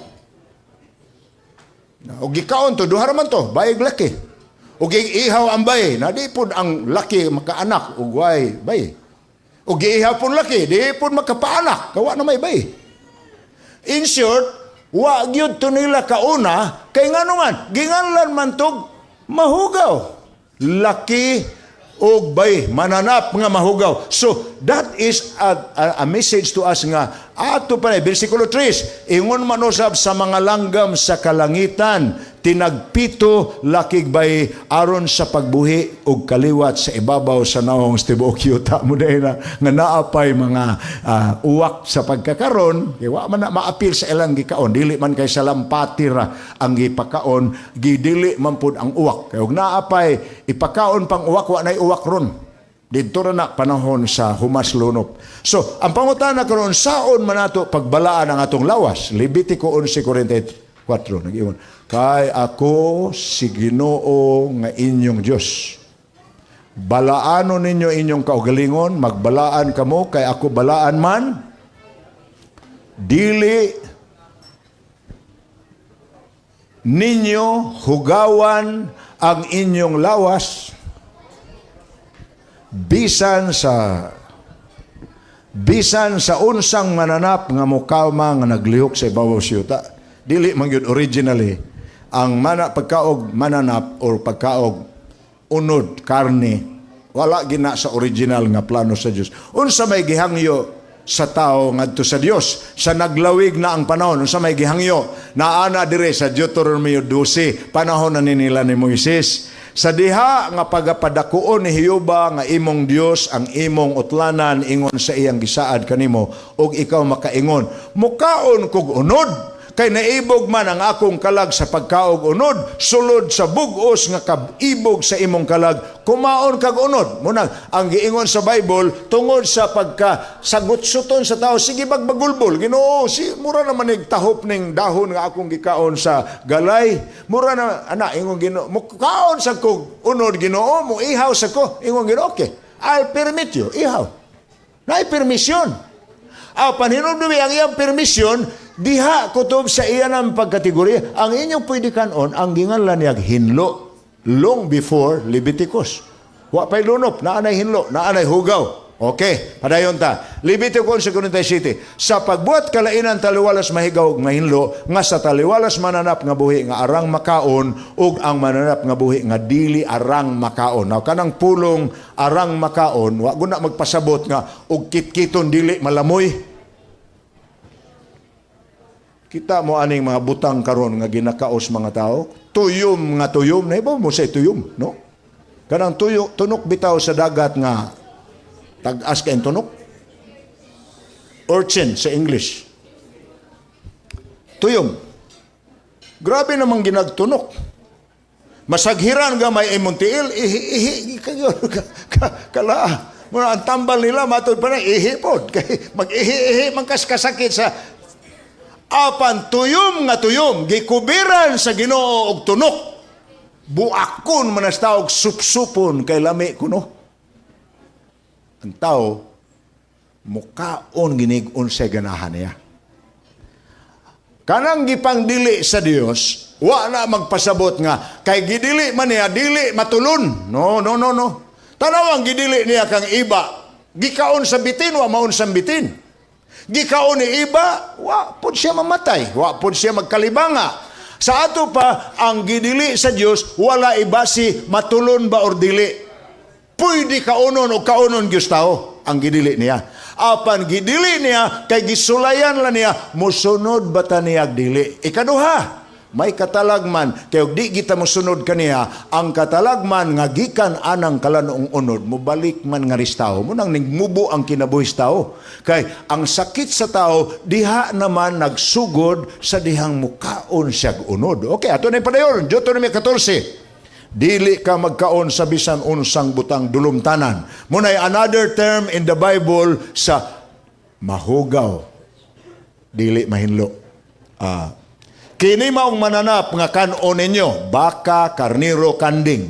Og gikaon to, duha ra man to, bayig laki. Og giihaw ang bay, na di pod ang laki makaanak og way bay. Og giihaw pud laki, di pod makapaanak, kawa na may bay. In short, wa gyud to nila kauna kay ngano man, ginganlan man tog mahugaw. Laki og bay, mananap nga mahugaw. So that is a message to us nga ato pa na versikulo 3, ingon man usab sa mga langgam sa kalangitan, tinagpito, lakig bay, aron sa pagbuhi og kaliwat sa ibabaw sa nawong sa tibuok yuta. Mo dahil na nga naapay mga uwak sa pagkakaron kay wa man na maapil sa ilang gikaon, dili man kay sa lampati ra ang gipakaon, gidili man pud ang uwak kay og naapay ipakaon pang uwak, wa nay uwak ron. Didto ra na panahon sa humas lunop. So, ang pangutana karon, saon man nato pagbalaan ang atong lawas? Levitico 11:44 nag-ingon, "Kay ako si Ginoo nga inyong Dios. Balaanon ninyo inyong kaugalingon, magbalaan kamo kay ako balaan man. Dili ninyo hugawan ang inyong lawas bisan sa unsang mananap nga mukama nga naglihok sa ibabaw sa yuta." Dili man gyud originally ang mana pagkaog mananap or pagkaog unod, karne, wala gina sa original nga plano sa Dios. Unsa may gihangyo sa tao ngadto sa Dios sa naglawig na ang panahon? Unsa may gihangyo? Naa na dire sa Deuteronomy 12, panahon na ni nila ni Moises. "Sa diha nga pagapadakuon ni Jehova nga imong Dios ang imong utlanan ingon sa iyang gisaad kanimo, ug ikaw makaingon, 'Mukaon kog unod kay naibog man ang akong kalag sa pagkaog unod,' sulod sa bug-os nga kabibog sa imong kalag, kumaon kag unod." Muna ang giingon sa Bible tungod sa pagka sagot-suton sa tao, sige bagbagulbol, "Ginoo, si mura naman nig tahop ning dahon nga akong gikaon sa galay, mura na ana." Ingon Ginoo, "Mukaon sa kog unod, Ginoo, mo ihaw sa ko." Ingon Ginoo, "Okay, I'll permit you, ihaw." Naay permisyon. Apan hinumdumi ang iyang permisyon, Diha kutob sa iya ng pagkategorya, ang inyong pwede kanon, ang ginganlan niyag hinlo long before Leviticus. Wa pa'y lunop, naanay hinlo, naanay hugaw. Okay, padayon ta. Leviticus 11:47. Sa pagbuhat kalainan, taliwalas mahigaw ug mahinlo, nga sa taliwalas mananap nga buhi nga arang makaon ug ang mananap nga buhi nga dili arang makaon. Now, kanang pulong "arang makaon", wa guna magpasabot nga og kitkiton dili malamoy. Kita mo aning mga butang karon nga ginakaos mga tao, tuyom nga tuyom, naibaw mo sa tuyom, no? Kanang tuyo, tunok bitaw sa dagat nga tag-as kay tunok. Urchin sa English. Tuyom. Grabe namang ginagtunok. Masaghiran gamay imong tiil, ihi, ihi, kayo, ka, kala. Muna, ang tambal nila, matod pa na, ihi pod. Kay mag-ihi-ihi, man kas kasakit sa. Apan tuyom nga tuyom, gikubiran sa Ginoo og tunok. Buakon man as tawag, supsupon kay lami kuno. Ang tao mukaon ginig unsay ganahan niya. Kanang gipangdili sa Dios, wa na magpasabot nga kay gidili man niya, dili matulon. No, no, no, no. Tanaw ang gidili niya kang iba. Gikaon sa bitin, wa maon sa bitin. Gikaon ni iba, wa pud siya mamatay, wa pud siya magkalibanga. Sa ato pa, ang gidili sa Dios wala ibasi matulon ba or dili. Pwede kaunon o kaunon gyud tao ang gidili niya. Apan gidili niya kay gisulayan lang niya, musunod ba ta niya dili. Ikaduha, may katalagman kay og di kita mosunod kaniya, ang katalagman nga gikan anang kalan-ong unod mobalik man nga tao mo nang nigmubo ang kinabuhi sa tao, kay ang sakit sa tao diha naman nagsugod sa dihang mukaon siyag unod. Okay, ato na padayon. Deuteronomy 14. Dili ka magkaon sa bisan unsang butang dulumtanan. Munay another term in the Bible sa mahugaw, dili mahinlo. Kini maong mananap nga kan-on ninyo: baka, karniro, kanding.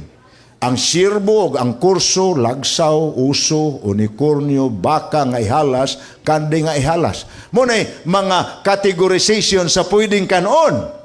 Ang sirbo ug ang kurso, lagsaw, uso, unicornio, baka nga ihalas, kanding nga ihalas. Munay mga categorization sa pwedeng kanon.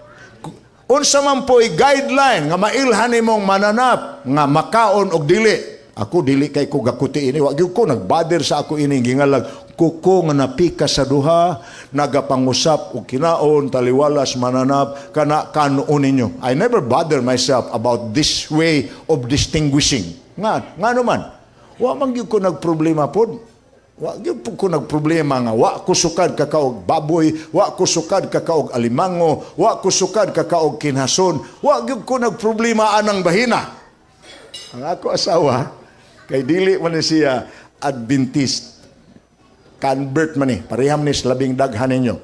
Unsa man po'y guideline nga mailhan nimong mananap nga makaon og dili? Ako, dili kay ko gakuti ini, wa gyud ko nagbother sa ako ini gingalag kuko nga napika sa duha nagapangusap og kinaon taliwalas mananap, kana kanon ninyo. I never bother myself about this way of distinguishing. Nga ngano man wa man gyud ko nagproblema pod. Wa gyud po ko nagproblema nga wa ko sukad kakaog baboy, wa ko sukad kakaog alimango, wa ko sukad kakaog kinhason, wa gyud ko nagproblema anang bahina. Ang ako asawa, kay dili man ni siya Adventist. Convert man ni, pareham ni sa labing daghan ninyo.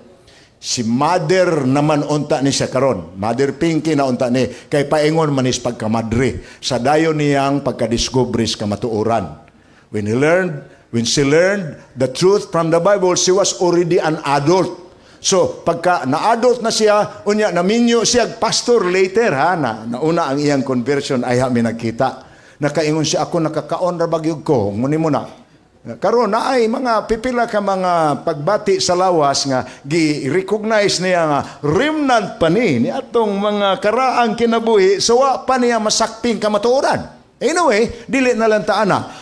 Si mother naman unta ni siya karon. Mother Pinky na unta ni kay paingon man is pagkamadre sa dayon niyang pagkadiskubre sa kamatuoran. When she learned the truth from the Bible, she was already an adult. So, pagka na-adult na siya, unya naminyo siya pastor later ha, na nauna ang iyang conversion ay mi nagkita. Nakaingon siya, "Ako nakakaon ra bagyog ko, nguni mo na." Karon na ay mga pipila ka mga pagbati sa lawas nga gi-recognize niya nga remnant pa ni ni atong mga karaang kinabuhi, so wa pa niya masakping kamatuoran. Anyway, dili na lang ta ana.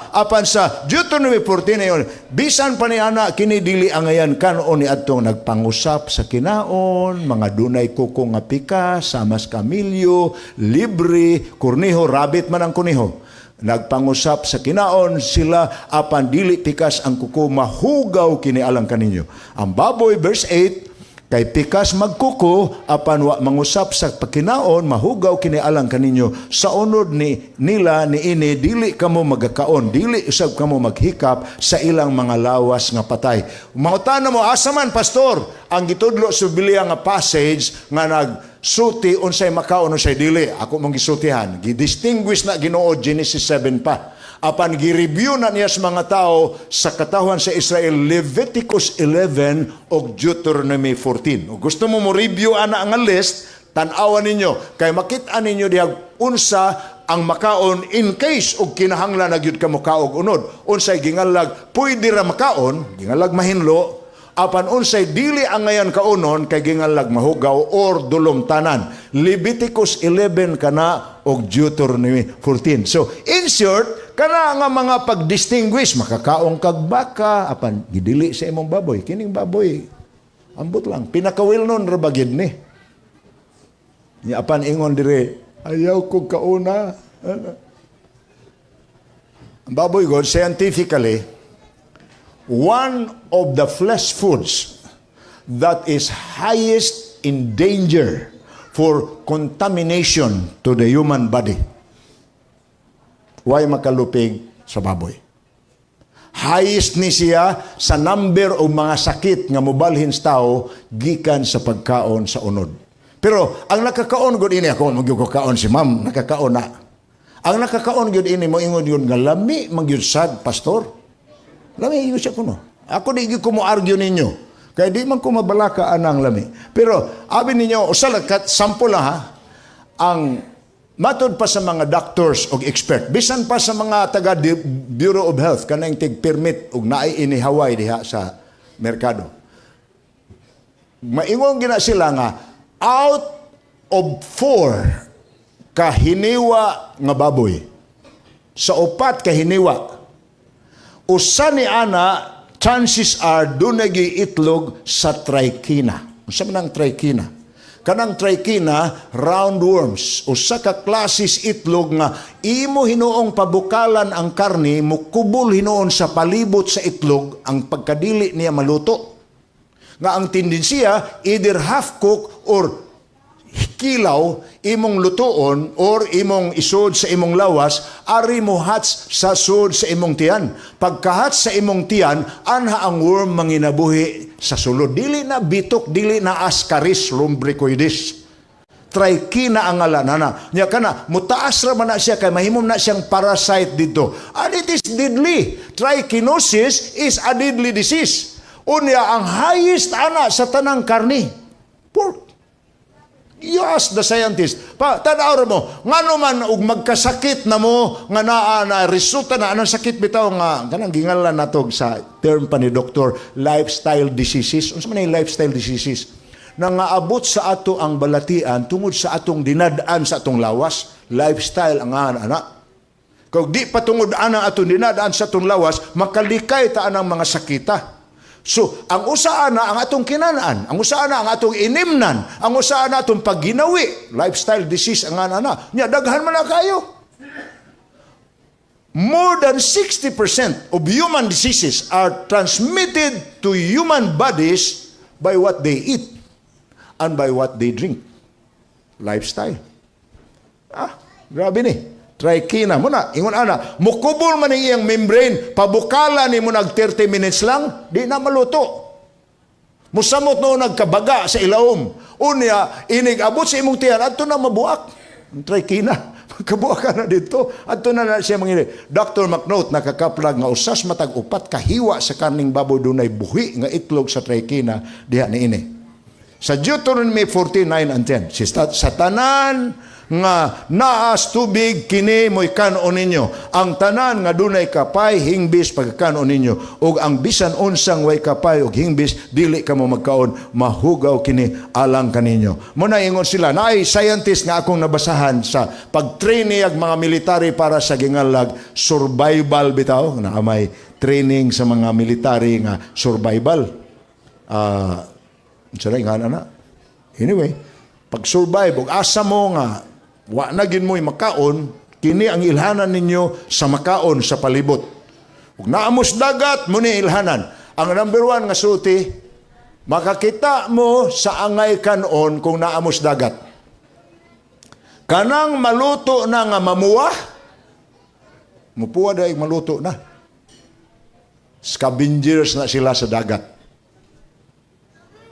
Apan sa Deuteronomy 14 na yun, bisan pa ni ana, kini dili angayan kanon ni adtong nagpangusap sa kinaon, mga dunay kuko nga pikas, samas kamilyo, libre, kurniho, rabbit man ang kuniho. Nagpangusap sa kinaon sila apan dili pikas ang kuko, mahugaw kini alang kaninyo. Ang baboy, verse 8, kay pikas magkuko apan wa mangusap sa pagkinaon, mahugaw kini alang kaninyo. Sa unod ni nila ni ini dili kamo magakaon, dili usab kamo maghikap sa ilang mga lawas nga patay. Mangutana mo, "Asa man, pastor, ang gitudlo sa Biblia nga passage nga nagsulti unsay makaon, unsay dili?" Ako mong gisultihan, gidistinguish na Ginoo Genesis 7 pa. Apan gi-review na niya sa mga tao sa katawhan sa Israel Leviticus 11 ug Deuteronomy 14. Ug gusto mo mo review ana nga list, tan-awan ninyo kay makita ninyo diha unsa ang makaon in case og kinahanglan na gyud ka mokaog unod. Unsay gingalag pwede ra makaon, gingalag mahinlo. Apan unsay dili angayan kaunon kay gingalag mahugaw or dulumtanan. Leviticus 11 kana og Deuteronomy 14. So, in short, kana nga mga pag-distinguish, makakaon kag baka, apan gidili sa imong baboy. Kining baboy, ambot lang. Pinaka-well known ra ba gid ni? Nya apan ingon dire, "Ayaw ko kauna." Ano? Ang baboy god, scientifically, one of the flesh foods that is highest in danger for contamination to the human body. Way makalupig sa baboy. Highest ni siya sa number of mga sakit nga mobalhin sa tao gikan sa pagkaon sa unod. Pero ang nakakaon gud ini, ako magyud ko kaon, si ma'am nakakaon na. Ang nakakaon gyud ini mo ingon yun nga lami man gyud sad, pastor. Lami gyud siya kuno. Ako di gyud ko mo argue ninyo. Kay di man ko mabalaka anang lami. Pero abi ninyo, usa lang ka sample lang ha. Ang matod pa sa mga doctors og expert, bisan pa sa mga taga Bureau of Health kanang tig permit og naay inihaway diha sa merkado. Maingon gina sila nga out of four kahiniwa nga baboy, sa upat kahiniwa, usa ni ana, chances are dunay itlog sa trichina. Unsa man ang trichina? Kanang trichina, roundworms, usa ka klasis itlog nga imo hinuong pabukalan ang karni, mukubol hinuon sa palibot sa itlog ang pagkadili niya maluto. Nga ang tendensiya, either half cook or kilaw imong lutuon or imong isod sa imong lawas, ari mo hatch sa sud sa imong tiyan. Pagka-hatch sa imong tiyan, anha ang worm manginabuhi sa sulod. Dili na bitok, dili na Ascaris lumbricoides, trichina ang ngalan na. Nya kana mutaas ra man na siya kay mahimom na siyang parasite dito. And it is deadly. Trichinosis is a deadly disease. Unya ang highest ana sa tanang karni, pork. You ask the scientist. Pa, tanaw mo, ngano man og magkasakit na mo nga naa na resulta na anang sakit bitaw nga kanang gingalan natog sa term pa ni doktor, lifestyle diseases. Unsa man ang lifestyle diseases? Nangaabot sa ato ang balatian tungod sa atong dinad-an sa atong lawas. Lifestyle ang ana. Kung di pa tungod ana atong dinad-an sa atong lawas, makalikay ta anang mga sakita. So, ang usa ana ang atong kinan-an, ang usa ana ang atong inimnan, ang usa ana atong pagginawi, lifestyle disease ang ana na. Nya daghan man na kayo. More than 60% of human diseases are transmitted to human bodies by what they eat and by what they drink. Lifestyle. Ah, grabe ni. Trichina mo na, ingon ana, mukubol man ang iyang membrane, pabukala ni mo nag 30 minutes lang, di na maluto. Musamot no nagkabaga sa ilawom. Unya, inig abot sa imong tiyan, adto na mabuak. Ang trichina. Magkabuak ka na dito. Adto na na siya mangili. Dr. McNaught nakakaplag nga usas matag upat kahiwa sa karning baboy dunay buhi nga itlog sa trichina diha ni ini. Sa Deuteronomy 14, 9 and 10, si sa tanan nga naas tubig kini mo'y kanon ninyo. Ang tanan nga dunay kapay, hingbis pagkanon ninyo. Ug ang bisan unsang way kapay ug hingbis, dili kamo magkaon, mahugaw kini alang kaninyo. Muna ingon sila, naay scientist nga akong nabasahan sa pag-train niyag mga military para sa gingalag survival bitaw, na may training sa mga military nga survival. Ah, uh, nga na. Anyway, pag survive og asa mo nga wa na gin mo'y makaon, kini ang ilhanan ninyo sa makaon sa palibot. Ug naamos dagat mo ni ilhanan. Ang number one nga sulti, makakita mo sa angay kanon kung naamos dagat. Kanang maluto na nga mamuwa, mupuwa dahil maluto na. Scavengers na sila sa dagat.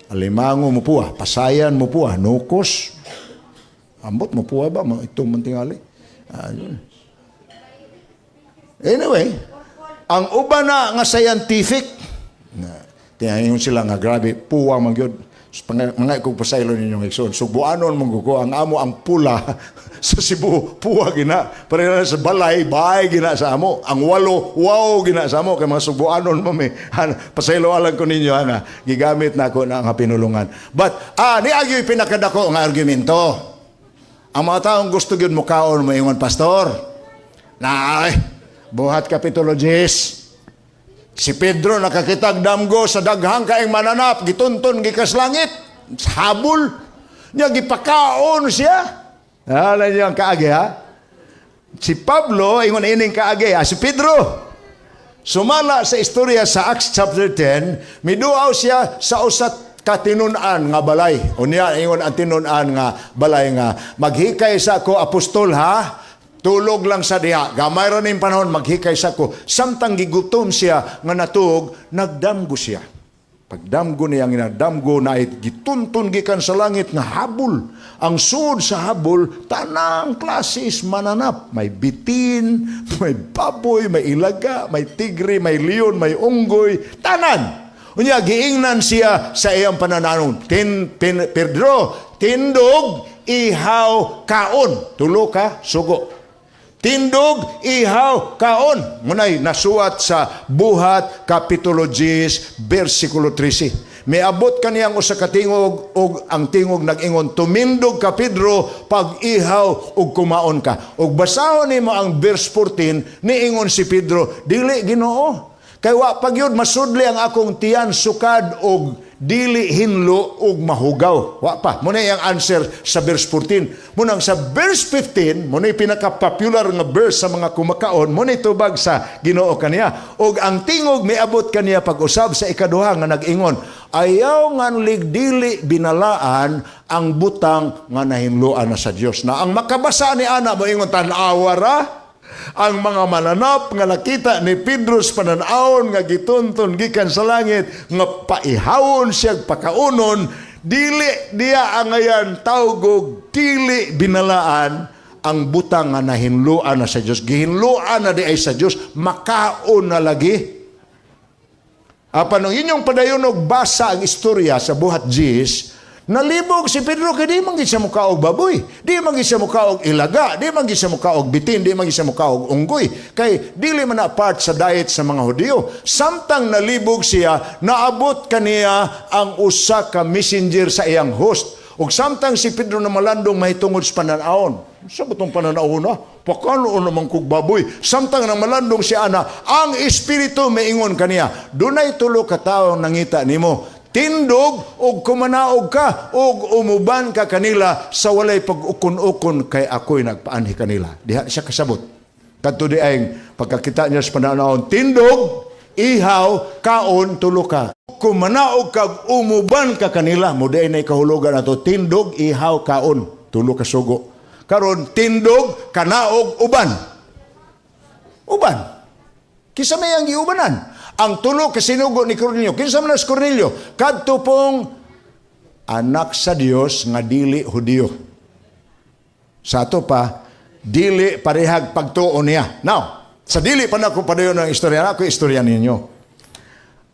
Alimango mupuwa, pasayan mupuwa, nukos. Ambot mupuwa ba? Ito man tingali. Ayun. Anyway, ang uban na nga scientific, na, tingayon sila nga grabe, puwa man gyud. Mga kong pasaylo ninyong igsoon. Sugboanon man ko, ang amo ang pula sa Cebu, puwa gina. Pareha sa balay, bahay gina sa amo. Ang walo, wow gina sa amo. Kay mga Sugboanon mo mi. Pasaylo alang ko ninyo, ha, nga gigamit na ako na ang pinulungan. But, ni agyo'y pinakadako nga argumento. Ang mga taong gusto gyud mukaon, moingon, "Pastor, na ay, Buhat Kapitulo 10, si Pedro nakakitag damgo sa daghang kaing mananap, gitunton gikas langit, habol, niya gipakaon siya." Alam niyo ang kaagi, ha? Si Pablo, ingon ining kaagi, ha? Si Pedro, sumala sa istorya sa Acts chapter 10, miduaw siya sa usa ka tinun-an nga balay. Unya ingon ang tinun-an nga balay nga, "Maghikay sa ako, apostol, ha. Tulog lang sa diha. Gamay ra ning panahon, maghikay sa ko." Samtang gigutom siya nga natuog, nagdamgo siya. Pagdamgo niya, ang inadamgo na ay gitunton gikan sa langit nga habol. Ang suod sa habol, tanang klases mananap. May bitin, may baboy, may ilaga, may tigre, may leon, may unggoy, tanan. Unya, giingnan siya sa iyang panananon. "Pedro, tindog, ihaw, kaon." Tulo ka sugo. Tindog, ihaw, kaon. Munay nasuwat sa Buhat, Kapitulo 10, versikulo 13. Miabot kaniyang usa ka tingog ug ang tingog nag-ingon, "Tumindog ka, Pedro, pag-ihaw ug kumaon ka." Ug basahon nimo ang verse 14, niingon si Pedro, "Dili, Ginoo. Kay wa pa gyud masudli ang akong tiyan sukad og dili hinlo ug mahugaw." Wa pa. Muna iyang answer sa verse 14. Munang sa verse 15, muna pinaka-popular nga verse sa mga kumakaon, muna tubag sa Ginoo kaniya. Ug ang tingog miabot kaniya pag-usab sa ikaduha nga nag-ingon, "Ayaw nga dili binalaan ang butang nga nahinloan na sa Dios." Na ang makabasa ni ana moingon, tan-awa ra ang mga mananap nga nakita ni Pedro sa pananawon nga gitunton gikan sa langit nga paihawon siya, pakaunon, dili diya angayan tawgog dili binalaan ang butang nga nahinloan na sa Dios. Gihinloan na di ay sa Dios, makaon na lagi. Apan nung inyong padayon og basa ang istorya sa Buhat 10, nalibog si Pedro kay di man gid siya mukaog baboy, di man gid siya mukaog ilaga, di man gid siya mukaog bitin, di man gid siya mukaog unggoy. Kay dili man na part sa diet sa mga Hudiyo. Samtang nalibog siya, naabot kaniya ang usa ka messenger sa iyang host. Ug samtang si Pedro na malandong mahitungod sa pananawon, sa batong pananawon na, pakano naman kog baboy. Samtang nang malandong si ana, ang Espiritu maingon kaniya, "Dunay tulo ka tawo nangita nimo. Tindog og kumanaog ka og umuban ka kanila sa walay pag-ukon-ukon kay ako'y nagpaanhi kanila." Diha siya kasabot. Kadto di ay pagkakita niya sa pananawon, tindog, ihaw, kaon, tulo ka. Kumanaog kag umuban ka kanila, mo di na kahulugan ato, tindog, ihaw, kaon, tulo ka sugo. Karon, tindog, kanaog, uban. Uban. Kinsa may ang giubanan? Ang tulo ka sinugo ni Cornelio. Kinsa man si Cornelio? Kadto pong anak sa Dios nga dili Hudiyo. Sa ato pa, dili parehag pagtuo niya. Now, sa dili pa nako padayon ang istorya, ako istorya ninyo.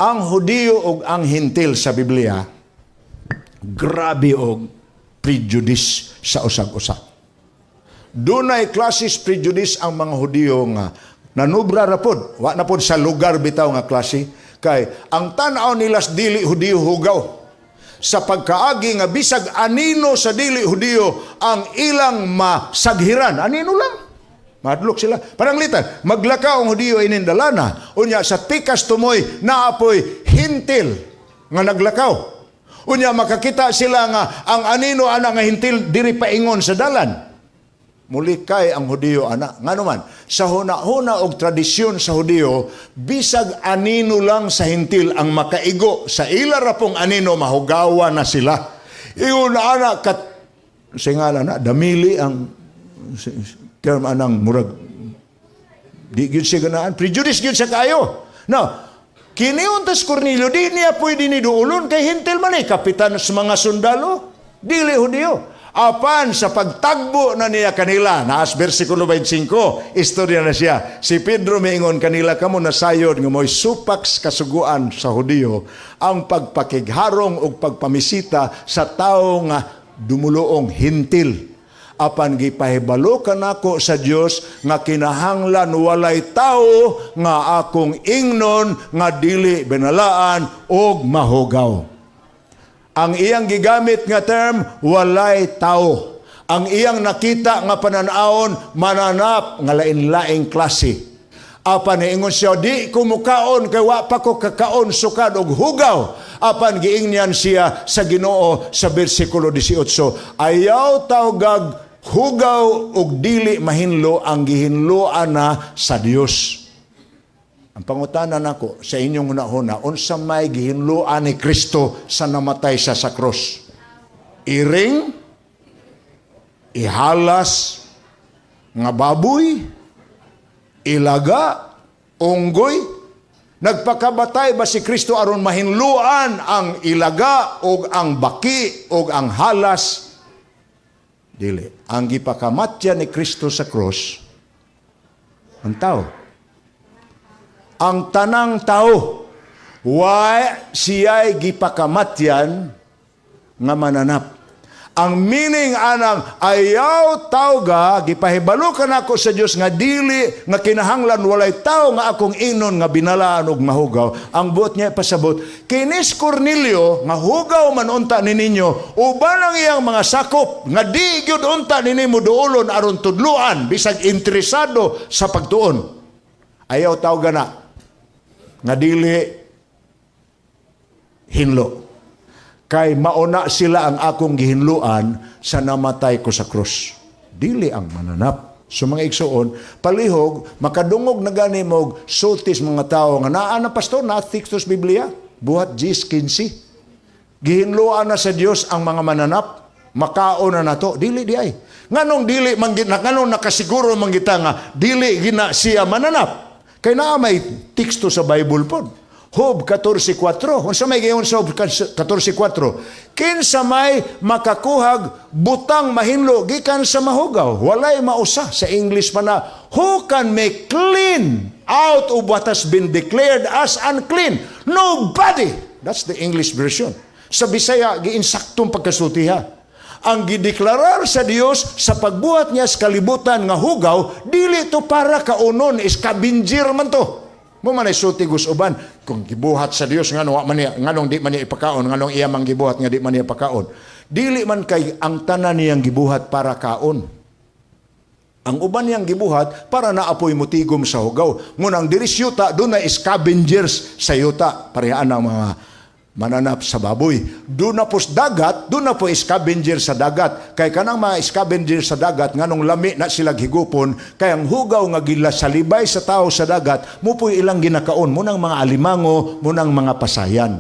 Ang Hudiyo ug ang Hintil sa Biblia, grabe og prejudice sa usag-usa. Dunay klases prejudice ang mga Hudiyo nga nanubra ra pod, wa na pod sa lugar bitaw nga klase, kay ang tan-aw nila sa dili Hudiyo hugaw. Sa pagkaagi nga bisag anino sa dili Hudiyo ang ilang masaghiran, anino lang. Madlok sila. Pananglitan, maglakaw ang Hudiyo inin dalana. Unya sa tikas tumoy naapoy Hintil nga naglakaw. Unya makakita sila nga ang anino ana nga Hintil diri paingon sa dalan. Mulikay ang Hudiyo ana. Ngano man, sa huna-huna og tradisyon sa Hudiyo, bisag anino lang sa Hintil ang makaigo sa ila ra pong anino, mahugawa na sila. Ingon ana kat singalan na damili ang term anang murag di gyud siya ganaan. Prejudice gyud siya kayo. Now, kini untas Cornelio, di niya pwede ni duulon kay Hintil man eh, kapitan sa mga sundalo, dili Hudiyo. Apan sa pagtagbo na niya kanila, naas versikulo 25, istorya na siya. Si Pedro miingon kanila, "Kamo nasayod nga mo'y supak sa kasuguan sa Hudiyo ang pagpakigharong ug pagpamisita sa tawo nga dumuluong Hentil. Apan gipahibalo kanako sa Dios nga kinahanglan walay tawo nga akong ingnon nga dili binalaan og mahugaw." Ang iyang gigamit nga term, walay tao. Ang iyang nakita nga pananawon, mananap nga lain-laing klase. Apan niingon siya, "Di ko mukaon kay wa pa ko kakaon sukad og hugaw." Apan giingnan siya sa Ginoo sa bersikulo 18, "Ayaw tawgag hugaw og dili mahinlo ang gihinloan na sa Dios." Ang pangutana nako sa inyong hunahuna, unsa may gihinloan ni Kristo sa namatay siya sa krus? Iring? Ihalas? Nga baboy? Ilaga? Unggoy? Nagpakabatay ba si Kristo aron mahinluan ang ilaga o ang baki o ang halas? Dili. Ang gipakamatya ni Kristo sa krus, ang tao. Ang tanang tao. Why siya'y gipakamatyan nga mananap. Ang meaning anang ayaw tawga, gipahibalo kanako sa Dios nga dili, nga kinahanglan walay tao nga akong ingnon nga binalaan og mahugaw. Ang buot niya pasabot, kinis Cornelio nga hugaw man unta ni ninyo, uban ang iyang mga sakop nga di gyud unta nini mo duolon aron tudluan bisag interesado sa pagtuon. Ayaw tawga na nga dili hinlo. Kay mauna sila ang akong gihinluan sa namatay ko sa krus. Dili ang mananap. So mga igsuon, palihog, makadungog na gani mo sultis mga tao nga naa na, pastor, na teksto sa Biblia. Buhat 10:15. Gihinluan na sa Dios ang mga mananap, makaon na nato. Dili di ay. Nganong dili man nganong nakasiguro man kita nga dili gina siya mananap? Kay naa may teksto sa Bible pod. Job 14.4. Unsa may gayon sa Job 14.4? Kinsa may makakuhag butang mahinlo gikan sa mahugaw? Walay mausa. Sa English pa na, who can make clean out of what has been declared as unclean? Nobody. That's the English version. Sa Bisaya, giinsaktong pagkasultiha. Ang gideklarar sa Dios sa pagbuhat niya sa kalibutan nga hugaw, dili to para kaunon, scavenger man to. Mo man ay sulti gus uban kung gibuhat sa Dios, ngano wa man niya, nganong di man niya ipakaon, nganong iya man gibuhat nga di man niya pakaon? Dili man kay ang tanan niyang gibuhat para kaon. Ang uban niyang gibuhat para naapoy mutigom sa hugaw. Ngunang diri sa yuta, doon na scavengers sa yuta. Parehaan ang mga mananap sa baboy. Doon na po sa dagat, doon na po scavenger sa dagat. Kay kanang mga scavenger sa dagat, nganong lami na sila higupon, kay ang hugaw nga gila sa libay sa tao sa dagat, mo po ilang ginakaon, munang mga alimango, munang mga pasayan.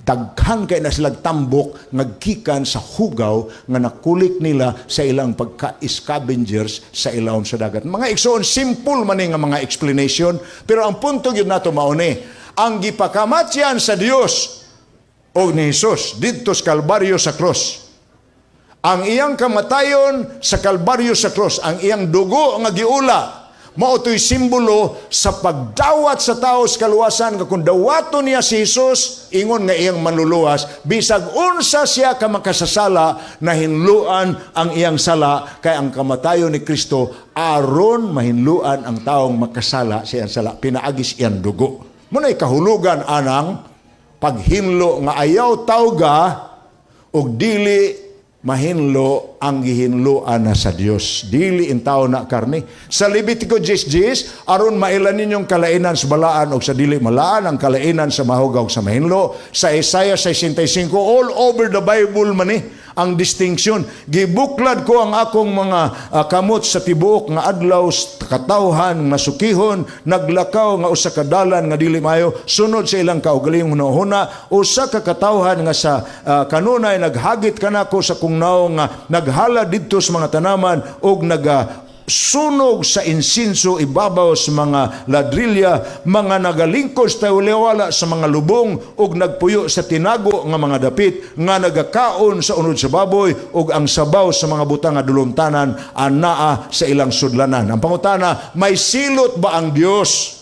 Daghan kay na silang tambok ngagkikan sa hugaw nga nakulik nila sa ilang pagka-scavengers sa ilawom sa dagat. Mga igsoon, simple man ni nga mga explanation, pero ang punto gyud nato mao ni, ang gipakamatyan sa Dios o ni Jesus didto sa Kalbaryo sa cross. Ang iyang kamatayon sa Kalbaryo sa cross, ang iyang dugo nga giula, mao to'y simbolo sa pagdawat sa tao sa kaluwasan nga kung dawaton niya si Jesus, ingon nga iyang manluluwas, bisag unsa siya ka makasasala, nahinluan ang iyang sala kay ang kamatayon ni Kristo aron mahinluan ang taong makasala sa iyang sala pinaagis iyang dugo. Muna'y kahulugan anang paghinlo nga ayaw tawga og dili mahinlo ang gihinloan na sa Dios. Dili intaw na karne. Sa Levitico 10:10, aron mailan ninyong kalainan sa balaan og sa dili malaan, ang kalainan sa mahugaw sa mahinlo. Sa Isaiah 65, all over the Bible man eh, ang distinction. "Gibuklad ko ang akong mga kamot sa tibuok nga adlaw sa katawhan nga sukihon, naglakaw nga usa ka dalan nga dili maayo, sunod sa ilang kaugalingong hunahuna, usa ka katawhan nga sa kanunay naghagit kanako sa kong nawong nga naghala didto sa mga tanaman ug naga Sunog sa insinso ibabaw sa mga ladrilya, mga nagalingkod sa taliwala sa mga lubong ug nagpuyo sa tinago nga mga dapit, nga nagakaon sa unod sa baboy ug ang sabaw sa mga butang nga dulumtanan anaa sa ilang sudlanan. Ang pangutana, may silot ba ang Dios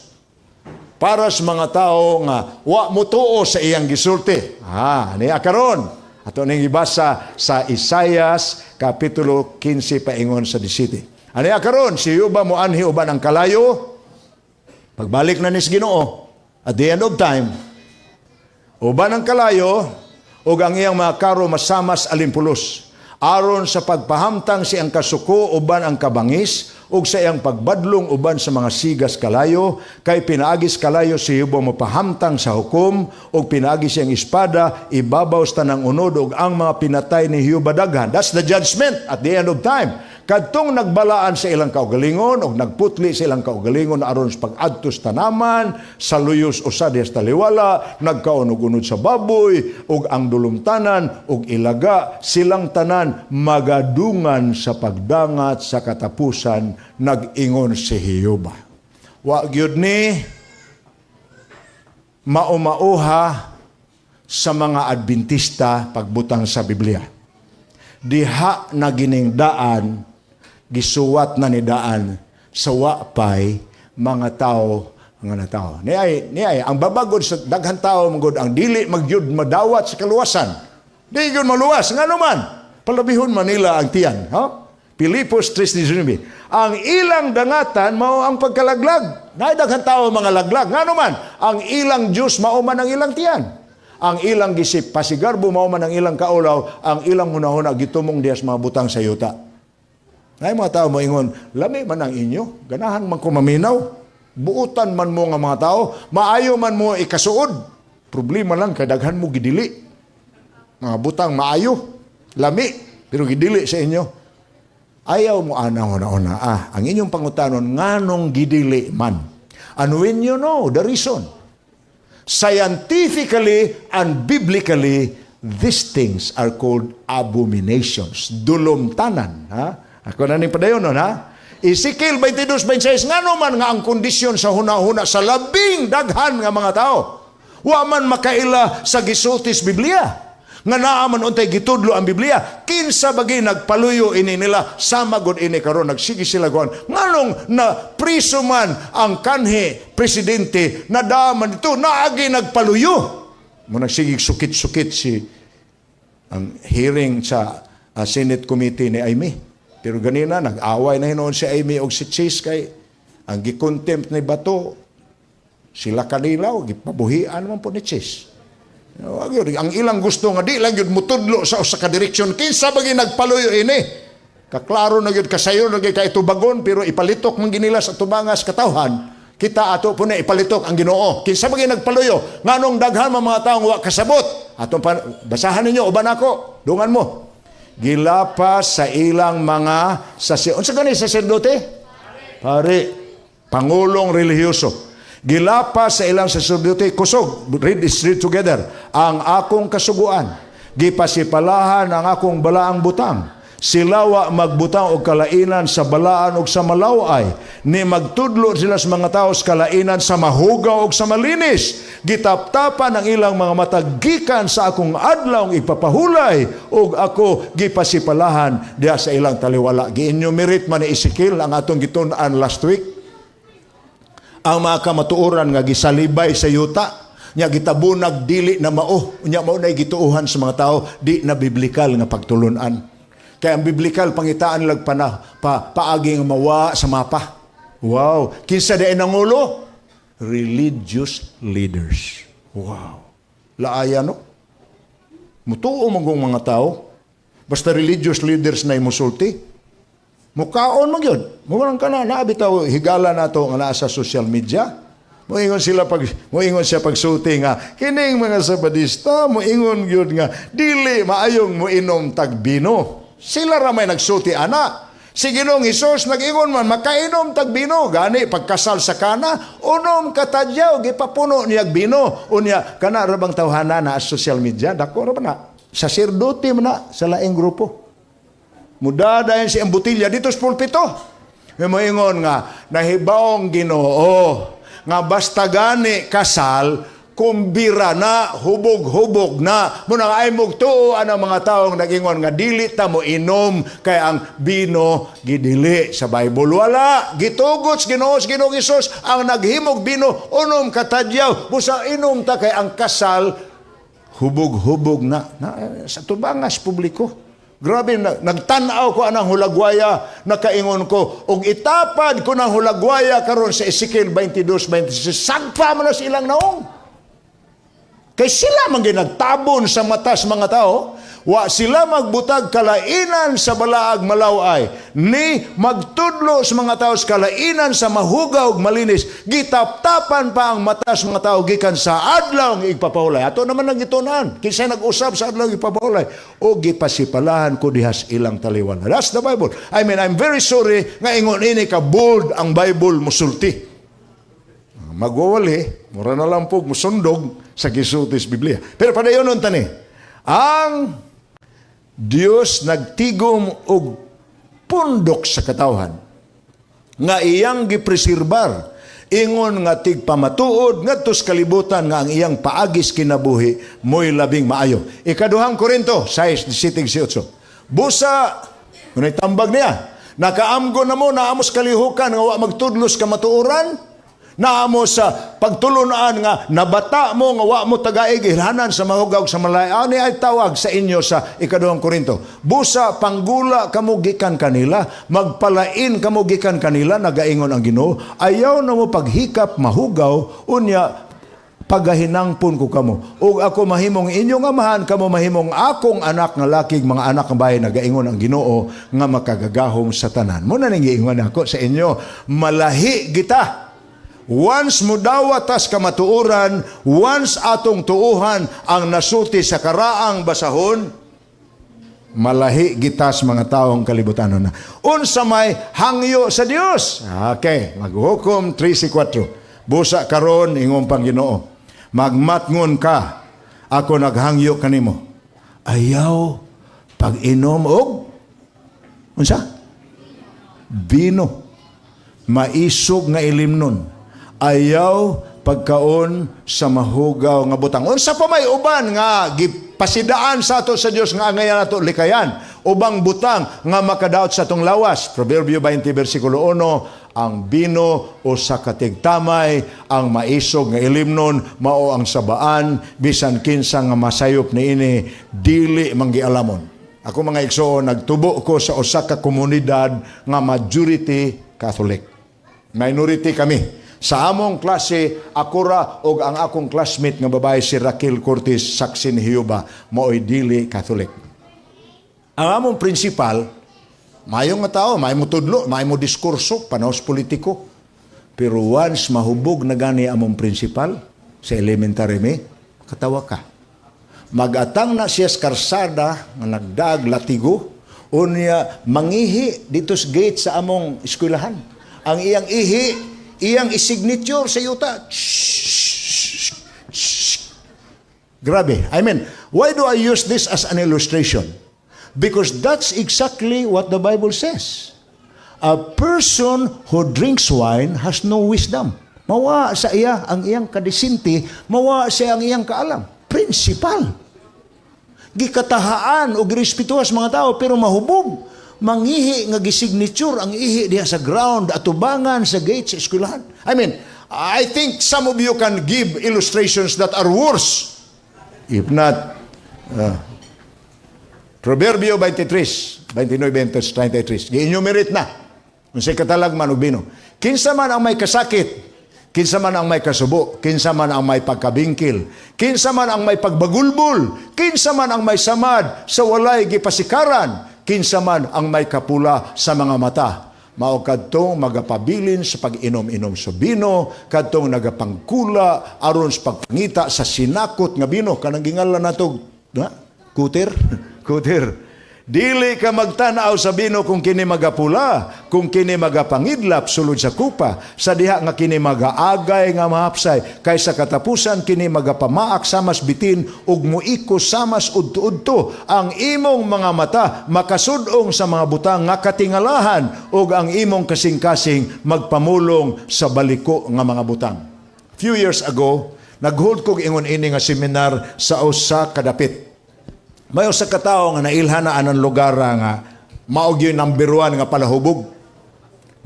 para sa mga tao nga wa motuo sa iyang gisulti? Ah, niya karon. Ato ning ibasa sa Isaias kapitulo 15 paingon sa 17. Aniya karon, si Jehova moanhi uban ang kalayo. Pagbalik na ni sa Ginoo at the end of time, uban ang kalayo ug ang iyang mga karo masamas alimpulos. Aron sa pagpahamtang sa iyang kasuko uban ang kabangis ug sa iyang pagbadlong uban sa mga sigas kalayo, kay pinaagis kalayo si Jehova mopahamtang sa hukom ug pinaagi siyang espada ibabaw sa tanang unod, ug ang mga pinatay ni Jehova daghan. That's the judgment at the end of time. Kadtong nagbalaan sa ilang kaugalingon ug nagputli sa ilang kaugalingon aron sa pag-adto sa tanaman sa luyos usa diha sa taliwala, nagkaon og unod sa baboy ug ang dulumtanan ug ilaga, silang tanan magadungan sa pagdangat sa katapusan, nag-ingon si Jehova. Wa gyud ni maumauha sa mga Adventista pagbutang sa Biblia. Diha na giningdaan, gisuwat na ni daan sa wapay mga tao nga natao. Ni ay ang babagod sa daghan tao magod ang dili magyud madawat sa kaluwasan. Di gyud maluwas, ngano man? Palabihon man nila ang tiyan, ha? Pilipos 3:19. Ang ilang dangatan mao ang pagkalaglag. Naay daghan tao mga laglag. Ngano man? Ang ilang Diyos mao man ang ilang tiyan. Ang ilang gisip pasigarbo mao man ang ilang kaulaw, ang ilang hunahuna gitumong diha sa mga butang sa yuta. Ngay mga tao moingon, "Lami man ang inyo, ganahan man ko maminaw, buutan man mo nga mga tao, maayo man mo ikasuod. Problema lang kay daghan mo gidili. Mga butang maayo, lami, pero gidili sa inyo." Ayaw mo ana una-una. Ah, ang inyong pangutanon, nganong gidili man? And when you know the reason, scientifically and biblically, these things are called abominations. Dulumtanan. Ha? Ako na ning padayon nun, ha? Ezekiel 22:26, ngano man nga ang kondisyon sa huna-huna sa labing daghan nga mga tao, wa man makaila sa gisulti sa Biblia, nga naa man untay gitudlo ang Biblia? Kinsa bagi nagpaluyo ini nila? Sama gud ini karon, nagsige sila kuan, nganong na priso man ang kanhi presidente, na man ito naagi nagpaluyo mo? Nagsige sukit-sukit si ang hearing sa Senate Committee ni Imee. Pero ganina nag-away na hinuon si Imee og si Chiz kay ang gi-contempt ni Bato sila kanila, gipabuhian man po ni Chiz. Wag yun. Ang ilang gusto nga di lang yun mutudlo sa usa ka direksyon. Kinsa ba nagpaluyo ini? Kaklaro na gyud, kasayo na gyud kay tubagon, pero ipalitok man ginila sa tubangas katawhan. Kita ato po na ipalitok ang Ginoo. Kinsa ba nagpaluyo? Nganong daghan man mga taong wa kasabot? Atong pa, basahan ninyo uban ako. Dungan mo. Gilapas sa ilang mga sasi. Unsa gani saserdote? Pare. Pangulong relihiyoso. Gilapas sa ilang saserdote kusog. Read this, read together. Ang akong kasuguan. Gipasipalahan ang akong balaang butang. Sila wa magbutang og kalainan sa balaan og sa malaway. Ni magtudlo sila sa mga tao sa kalainan sa mahugaw og sa malinis. Gitaptapan ang ilang mga mata gikan sa akong adlaw ipapahulay ug ako gipasipalahan diha sa ilang taliwala. Gi-enumerate man ni Ezekiel ang atong gitun-an last week, ang mga kamatuoran nga gisalibay sa yuta nya gitabunag, dili na mao nya, mao na gituohan sa mga tao, di na biblikal nga pagtulunan. Kaya ang biblikal, pangitaan lag pana, paagi nga mawa sa mapa. Wow, kinsa di nangulo? Religious leaders. Wow, laaya, no? Mutuo man mga tao basta religious leaders na musulti, mukaon man gyud. Mo ka na naa bitaw higala nato nga naa sa social media. Moingon siya pagsulti nga kining mga Sabadista moingon gyud nga dili maayong moinom tag bino. Sila ra may nagsulti ana. Si Ginoong Hesus nag-ingon man makainom tag bino, gani pagkasal sa Kana, unom katadyaw gipapuno niya bino. Unya kana ra bang tawhana na sa social media, dako ra ba na? Saserdote man na sa laing grupo. Mudadayon si ang botelya dito sa pulpito. Nga moingon nga nahibawong Ginoo nga basta gani kasal, kumbira na, hubog-hubog na. Muna ay mugtuo ang mga taong nag-ingon nga dili ta mo inom kay ang bino gidili sa Bible. Wala. Gitugot sa Ginoo, sa Ginoong Hesus ang naghimog bino, unom katadyaw. Busa inom ta kay ang kasal hubog-hubog na, na sa tubangas publiko. Grabe, na, nagtanaw ko anang hulagwaya, nakaingon ko, og itapad ko ng hulagwaya karon sa Ezekiel 22:26, sagpa mo na sa ilang naong. Kay sila man nagtabon sa matas mga tao, wa sila magbutag kalainan sa balaag malaway, ni magtudlo sa mga tao sa kalainan sa mahugaw ug malinis, gitaptapan pa ang matas mga tao gikan sa adlaw nga igpapahulay. Ato naman ang gitunan, kinsa nag-usab sa adlaw igpapahulay, o gipasipalahan ko dihas ilang taliwan. That's the Bible. I mean, I'm very sorry nga ingon ini ka bold ang Bible musulti. Magwawali, mura na lang po, musundog sa gisulti sa Biblia. Pero padayon nun tani, ang Dios nagtigom og pundok sa katawhan nga iyang gipreserbar ingon nga tigpamatuod ngadto sa kalibutan nga ang iyang paagis kinabuhi mo'y labing maayo. Ikaduhang Korinto 6, 17, 18. Busa, kunay tambag niya, nakaamgo na mo, naamos kalihukan nga wa magtudlos kamatuoran, naamo sa pagtulunan nga nabata mo nga wa mo tagaig ilhanan sa mahugaw sa malay. Ani ay tawag sa inyo sa Ikaduhang Korinto. Busa panggula kamo gikan kanila, magpalain kamo gikan kanila, nagaingon ang Ginoo. Ayaw na mo paghikap mahugaw, unya pagahinangpon ko kamo. Ug ako mahimong inyong amahan, kamo mahimong akong anak nga laki, mga anak nga babaye, nagaingon ang Ginoo nga makagagahom sa tanan. Mo na ning giingon ako sa inyo, malahi kita. Once mudawat tas kamatuoran, once atong tuuhan ang nasulti sa karaang basahon, malahi gitas mga taong kalibutan na. Unsa may hangyo sa Dios? Okay, Maghukom 3:4. Busa karon ingon pang Ginoo, magmatngon ka, ako naghangyo kanimo. Ayaw pag-inom og unsa? Bino. Maisog nga ilimnon. Ayaw pagkaon sa mahugaw nga butang. Unsa pa may uban nga gipasidaan sa ato sa Dios nga angayan nato likayan? Ubang butang nga makadaot sa atong lawas. Proverbio 20 versikulo 1, ang bino usa ka tigtamay, ang maisog nga ilimnon mao ang sabaan, bisan kinsa nga masayop niini dili manggialamon. Ako, mga igsoon, nagtubo ko sa usa ka komunidad nga majority Catholic. Minority kami. Sa among klase, ako ra og ang akong classmate nga babae, si Raquel Cortez, saksi ni Jehova, mao'y dili Catholic. Ang among principal, maayong nga tao, maayo mo tudlo, maayo mo diskurso, panaos politiko. Pero once mahubog na gani among principal sa elementary mi, katawa ka. Magatang na siya sa karsada nga nagdag latigo, unya mangihi dito sa gate sa among eskwelahan. Ang iyang ihi, iyang isignature sa yuta. Grabe. I mean, why do I use this as an illustration? Because that's exactly what the Bible says. A person who drinks wine has no wisdom. Mawa sa iya ang iyang kadisinti, mawa siya ang iyang kaalam. Principal. Gikatahaan o girespetuhan sa mga tao pero mahubog. Mangihi nga gisignature ang ihi diha sa ground atubangan sa gate sa eskwelahan. I mean, I think some of you can give illustrations that are worse. If not, Proverbio 23, 29, 33. Gi-enumerate na. Unsay katalagman og bino. Kinsa man ang may kasakit, kinsa man ang may kasubo, kinsa man ang may pagkabingkil, kinsa man ang may pagbagulbol, kinsa man ang may samad sa walay gipasikaran, kinsa man ang may kapula sa mga mata. Mao kadtong magapabilin sa pag-inom-inom sa bino, kadtong nagapangkula aron sa pagpangita sa sinakot nga bino, kanang gingalan nato, na? Kuter, kuter. Dili ka magtanaw sa bino kung kini magapula. Kung kini magapangidlap sulod sa kupa, sa diha nga kini magaagay nga mahapsay, kay sa katapusan kini magapamaak samas bitin ug muikos samas udto-udto. Ang imong mga mata makasudong sa mga butang nga katingalahan ug ang imong kasing-kasing magpamulong sa baliko nga mga butang. Few years ago, nag-hold kog ingon ini nga seminar sa usa ka dapit. May usa ka tawo nga nailhan na anang lugar nga mao gyud number one nga palahubog.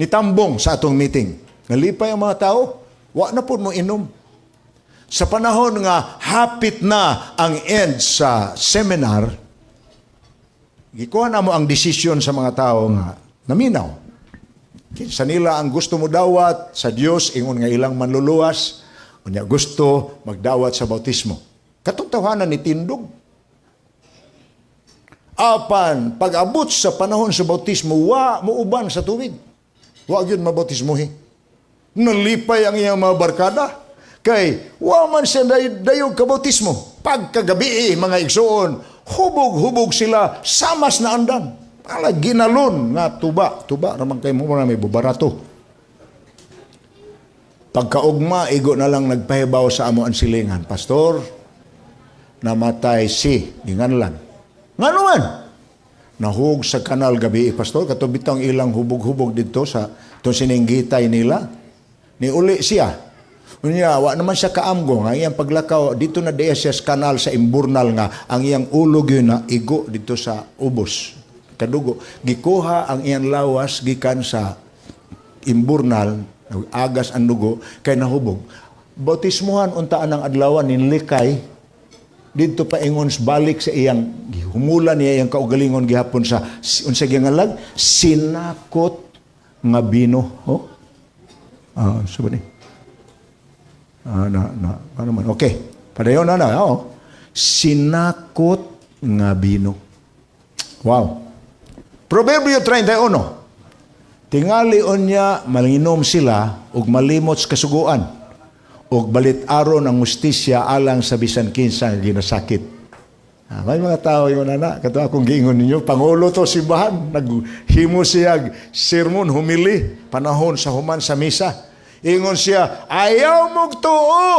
Nitambong sa atong meeting. Nalipay ang mga tao, wa na pud mo inom. Sa panahon nga hapit na ang end sa seminar, gikuha na mo ang desisyon sa mga tao nga naminaw. Kinsa nila ang gusto mo dawat sa Dios ingon nga ilang manluluwas, unya gusto magdawat sa bautismo. Katong tawhana ni tindog. Apan pag-abot sa panahon sa bautismo, wa mo uban sa tubig. Wa gyud mabautismohi. Nalipay ang iyang mga barkada. Kay wa man siya dayog kabautismo. Pagkagabi, mga igsoon, hubog-hubog sila samas na andan. Ala ginalon nga tuba, tuba raman kay mo may bubarato. Pagkaugma, igo na lang nagpahibaw sa amo ang silingan. "Pastor, namatay si ginganlan." "Ngano man?" "Nahug sa kanal gabi, Pastor, kato bitang ilang hubog-hubog dito sa itong sininggitay nila. Ni uli siya." Unya, wa naman siya kaamgo nga iyang paglakaw dito na diya siya sa kanal sa imburnal nga ang iyang ulo gyud na igo dito sa ubos. Kadugo. Gikuha ang iyang lawas gikan sa imburnal, agas ang dugo kay nahubog. Bautismuhan unta ang adlawan ninlikay didto paingon balik sa iyang humulan niya iyang kaugalingon gihapon sa unsa giangalag sinakot nga bino. Oh, ah, so ni ah, na na ano man, okay, padayon na na. Oh, sinakot nga bino. Wow. Proverbio 31. Tingali unya manginom sila ug malimot sa kasuguan ug balit-aron ang hustisya alang sa bisan kinsa nga ginasakit. Ah, may mga tao yung nana, kato akong giingon ninyo, pangulo to simbahan, naghimo siya sermon, humili, panahon sa human sa misa. Ingon siya, "Ayaw mong tuo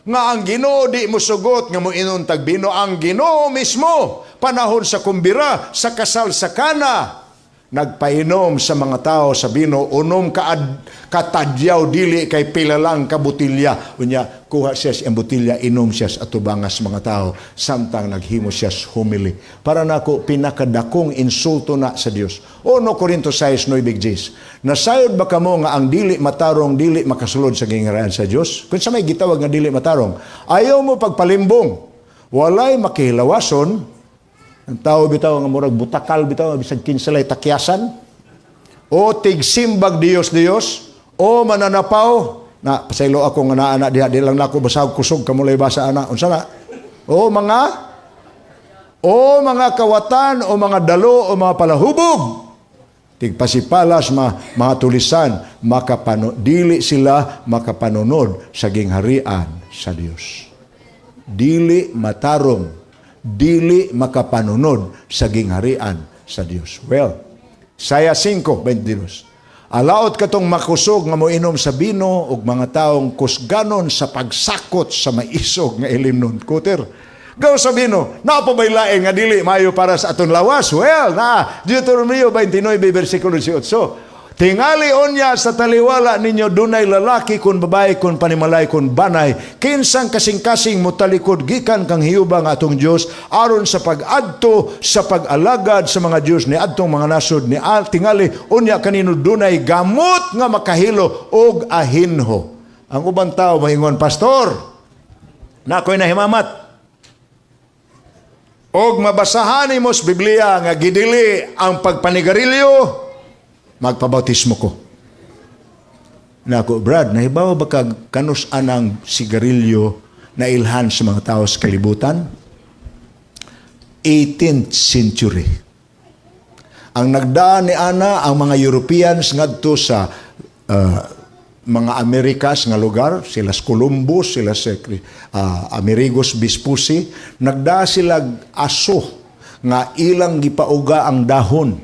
nga ang Ginoo di mo sugot nga mo inom tag bino, ang Ginoo mismo panahon sa kumbira sa kasal sa Kana nagpainom sa mga tao sa bino, unom ka katadyaw, dili kay pila lang ka botilya." Unya kuha siya sa botilya, inom siya sa atubangas mga tao samtang naghimo siya sa humili. Para nako, pinakadakong insulto na sa Dios. 1 Corinto 6:9 Diyes. Nasayod ba kamo nga ang dili matarong dili makasulod sa gingharian sa Dios? Kung sa may gitawag nga dili matarong, ayaw mo pagpalimbong. Walay makihilawason ang tao bitaw nga murag butakal bitaw, bisag kinsa lay takyasan o tigsimbag Dios Dios o mananapaw na pasaylo ako nga naa na diha, di lang nako basahog kusog, kamo lay basa ana. Unsa na? O mga kawatan o mga dalo o mga palahubog, tigpasipalas, mga tulisan, dili sila makapanunod sa gingharian sa Dios. Dili matarong, dili makapanunod sa gingharian sa Dios. Well, Isaiah 5:22. Alaot katong makusog nga moinom sa bino ug mga taong kusganon sa pagsakot sa maisog nga ilimnon. Kuter. Gaw sa bino, naa pa bay lain nga dili maayo para sa aton lawas? Well, na Deuteronomio 29 versikulo 18. Tingali unya sa taliwala ninyo dunay lalaki kun babae kun panimalay kun banay kinsang kasing-kasing motalikod gikan kang Jehova nga atong Dios aron sa pag-adto sa pag-alagad sa mga Dios ni adtong mga nasod ni tingali unya kanino dunay gamot nga makahilo og ahinho. Ang ubang tao maingon, "Pastor, na ako'y nahimamat og mabasahan nimo sa Biblia nga gidili ang pagpanigarilyo, magpabautismo ko." Nako, Brad, nahibaw ba kag kanus anang sigarilyo na ilhan sa mga tao sa kalibutan? 18th century. Ang nagdaan ni ana ang mga Europeans ngadto sa mga Amerikas nga lugar, sila sa Columbus, sila sa Amerigos Vespucci, nagdaa sila aso nga ilang gipauga ang dahon.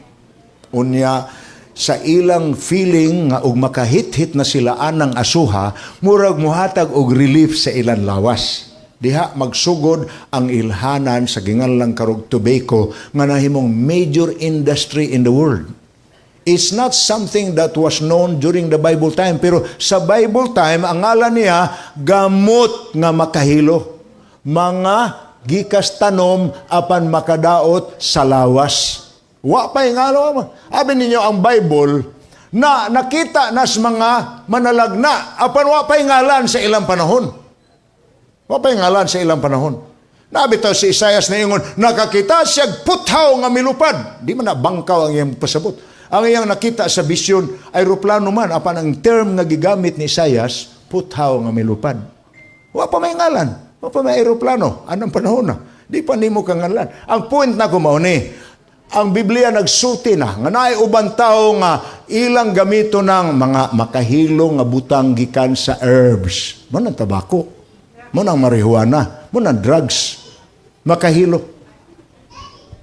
Unya, Sa ilang feeling nga og makahit-hit na sila anang asuha, murag muhatag og relief sa ilang lawas. Diha magsugod ang ilhanan sa ginganlang karog tobacco nga nahimong major industry in the world. It's not something that was known during the Bible time. Pero sa Bible time, ang ngalan niya, gamot nga makahilo. Mga gikas tanom apan makadaot sa lawas. Wa pa yung ngalo. Abi ninyo ang Bible na nakita nas mga manalagna apan wa pa ngalan sa ilang panahon. Wa pa ngalan sa ilang panahon. Nabitaw si Isaias na ingon, nakakita siya puthaw nga milupad. Di man na bangkaw ang iyang pasabot. Ang iyang nakita sa bisyon, aeroplano man, apan ang term nga gigamit ni Isaias, puthaw nga milupad. Wa pa may ngalan. Wa pa may aeroplano. Anong panahon na? Di pa nimo kangalan. Ang point na ko mao ni, ang Biblia nagsulti na nga naay uban tawo nga ilang gamito ng mga makahilo nga butang gikan sa herbs. Mo nang tabako. Mo nang marijuana, mo nang drugs. Makahilo.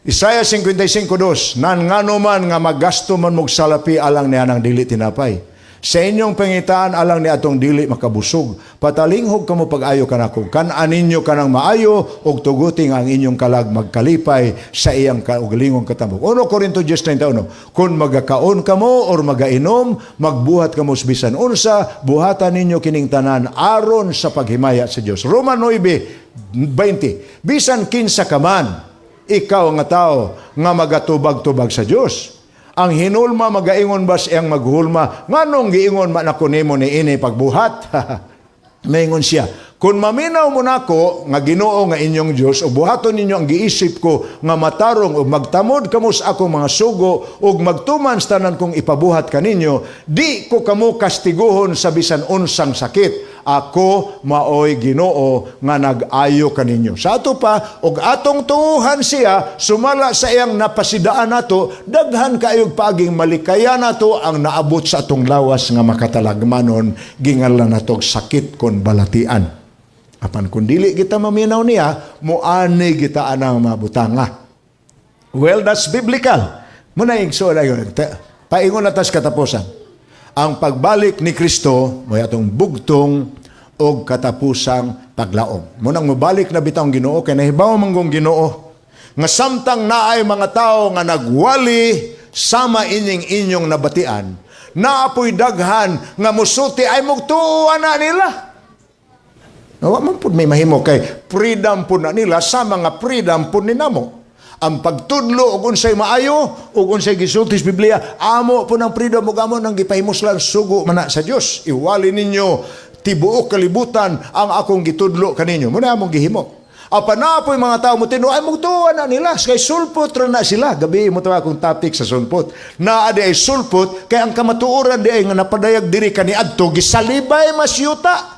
Isaiah 55:2, "Nan ngano man nga magasto man mog salapi alang niya ng dili tinapay? Sa inyong pangitaan alang ni atong dili makabusog. Patalinghog kamo pag-ayo kanako. Kan-a ninyo kanang maayo ug tuguti nga ang inyong kalag magkalipay sa iyang kaugalingong katambok." 1 Corinto 10:31, "Kung magakaon kamo or magainom, magbuhat kamo sa bisan unsa, buhatan ninyo kining tanan aron sa paghimaya sa Dios." Roma 9:20, "Bisan kinsa ka man, ikaw nga tao nga magatubag-tubag sa Dios. Ang hinulma magaingon ba sa iyang maghulma, 'Nganong giingon man ako nimo ni ini pagbuhat?' Maingon siya, 'Kung maminaw mo nako nga Ginoo nga inyong Dios ug buhaton ninyo ang giisip ko nga matarong ug magtamod kamo sa akong mga sugo ug magtuman sa tanan kong ipabuhat kaninyo, di ko kamo kastiguhon sa bisan unsang sakit. Ako maoy Ginoo nga nag-ayo kaninyo.'" Sa ato pa, og atong tuuhan siya sumala sa iyang napasidaan nato, daghan kaayog paaging malikaya nato ang naabot sa atong lawas nga makatalagmanon, gingalan nato og sakit kon balatian. Apan kung dili kita maminaw niya, muani kita anang mabutanga. Well, that's biblical. Muna igsoon ayon. Paingon na tas katapusan. Ang pagbalik ni Kristo, mo atong bugtong og katapusang paglaom. Munang mobalik na bitaw ang Ginoo kay nahibaw man gong Ginoo nga samtang naay mga tao nga nagwali sama inyong inyong nabatian, naapoy daghan nga musulti ay mugtuo na nila. Wa man pud may mahimo kay freedom pud na nila sa mga freedom pud ni namo. Ang pagtudlo og unsay maayo ug unsay gisulti sa Biblia, amo po ng freedom ug amo nang gipahimuslan, sugo man na sa Dios. "Iwali ninyo tibuok kalibutan ang akong gitudlo kaninyo." Muna among gihimo. Apan naa poy mga tao mo tinuo ay mugtuo na nila kay sulpot ra na sila. Gabi mo to akong topic sa sulpot. Naa di ay sulpot kay ang kamatuoran di ay nga napadayag diri kaniadto gisalibay mas yuta.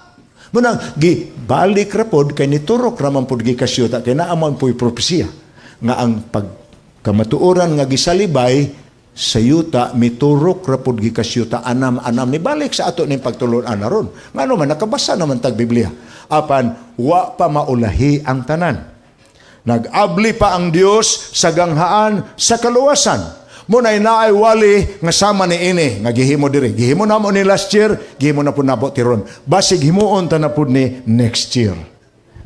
Munang gibalik ra pod kay niturok ra man pod gikasyuta kay naa man po'y propesiya nga ang pagkamatuoran nga gisalibay sa yuta miturok ra pod gikasyuta anam-anam ni balik sa ato ning pagtulon-an aron. Ngano man nakabasa naman tag Biblia. Apan wa pa maulahi ang tanan. Nag-abli pa ang Dios sa ganghaan sa kaluwasan. Munay naay wali nga sama ni ini nga gihimo diri. Gihimo namo ni last year, gihimo na pud nabo tiron. Basig himuon ta na pud ni next year.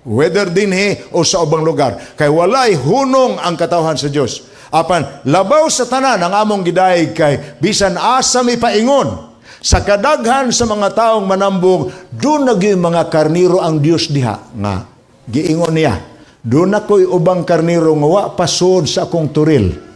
Whether dinhi o sa ubang lugar. Kay walay hunong ang katawhan sa Dios. Apan labaw sa tanan ang among gidayeg kay bisan asa mi paingon sa kadaghan sa mga taong manambong, doon na gyud mga karniro ang Dios diha nga giingon niya, "Doon ako'y ubang karniro nga wa pasod sa akong turil.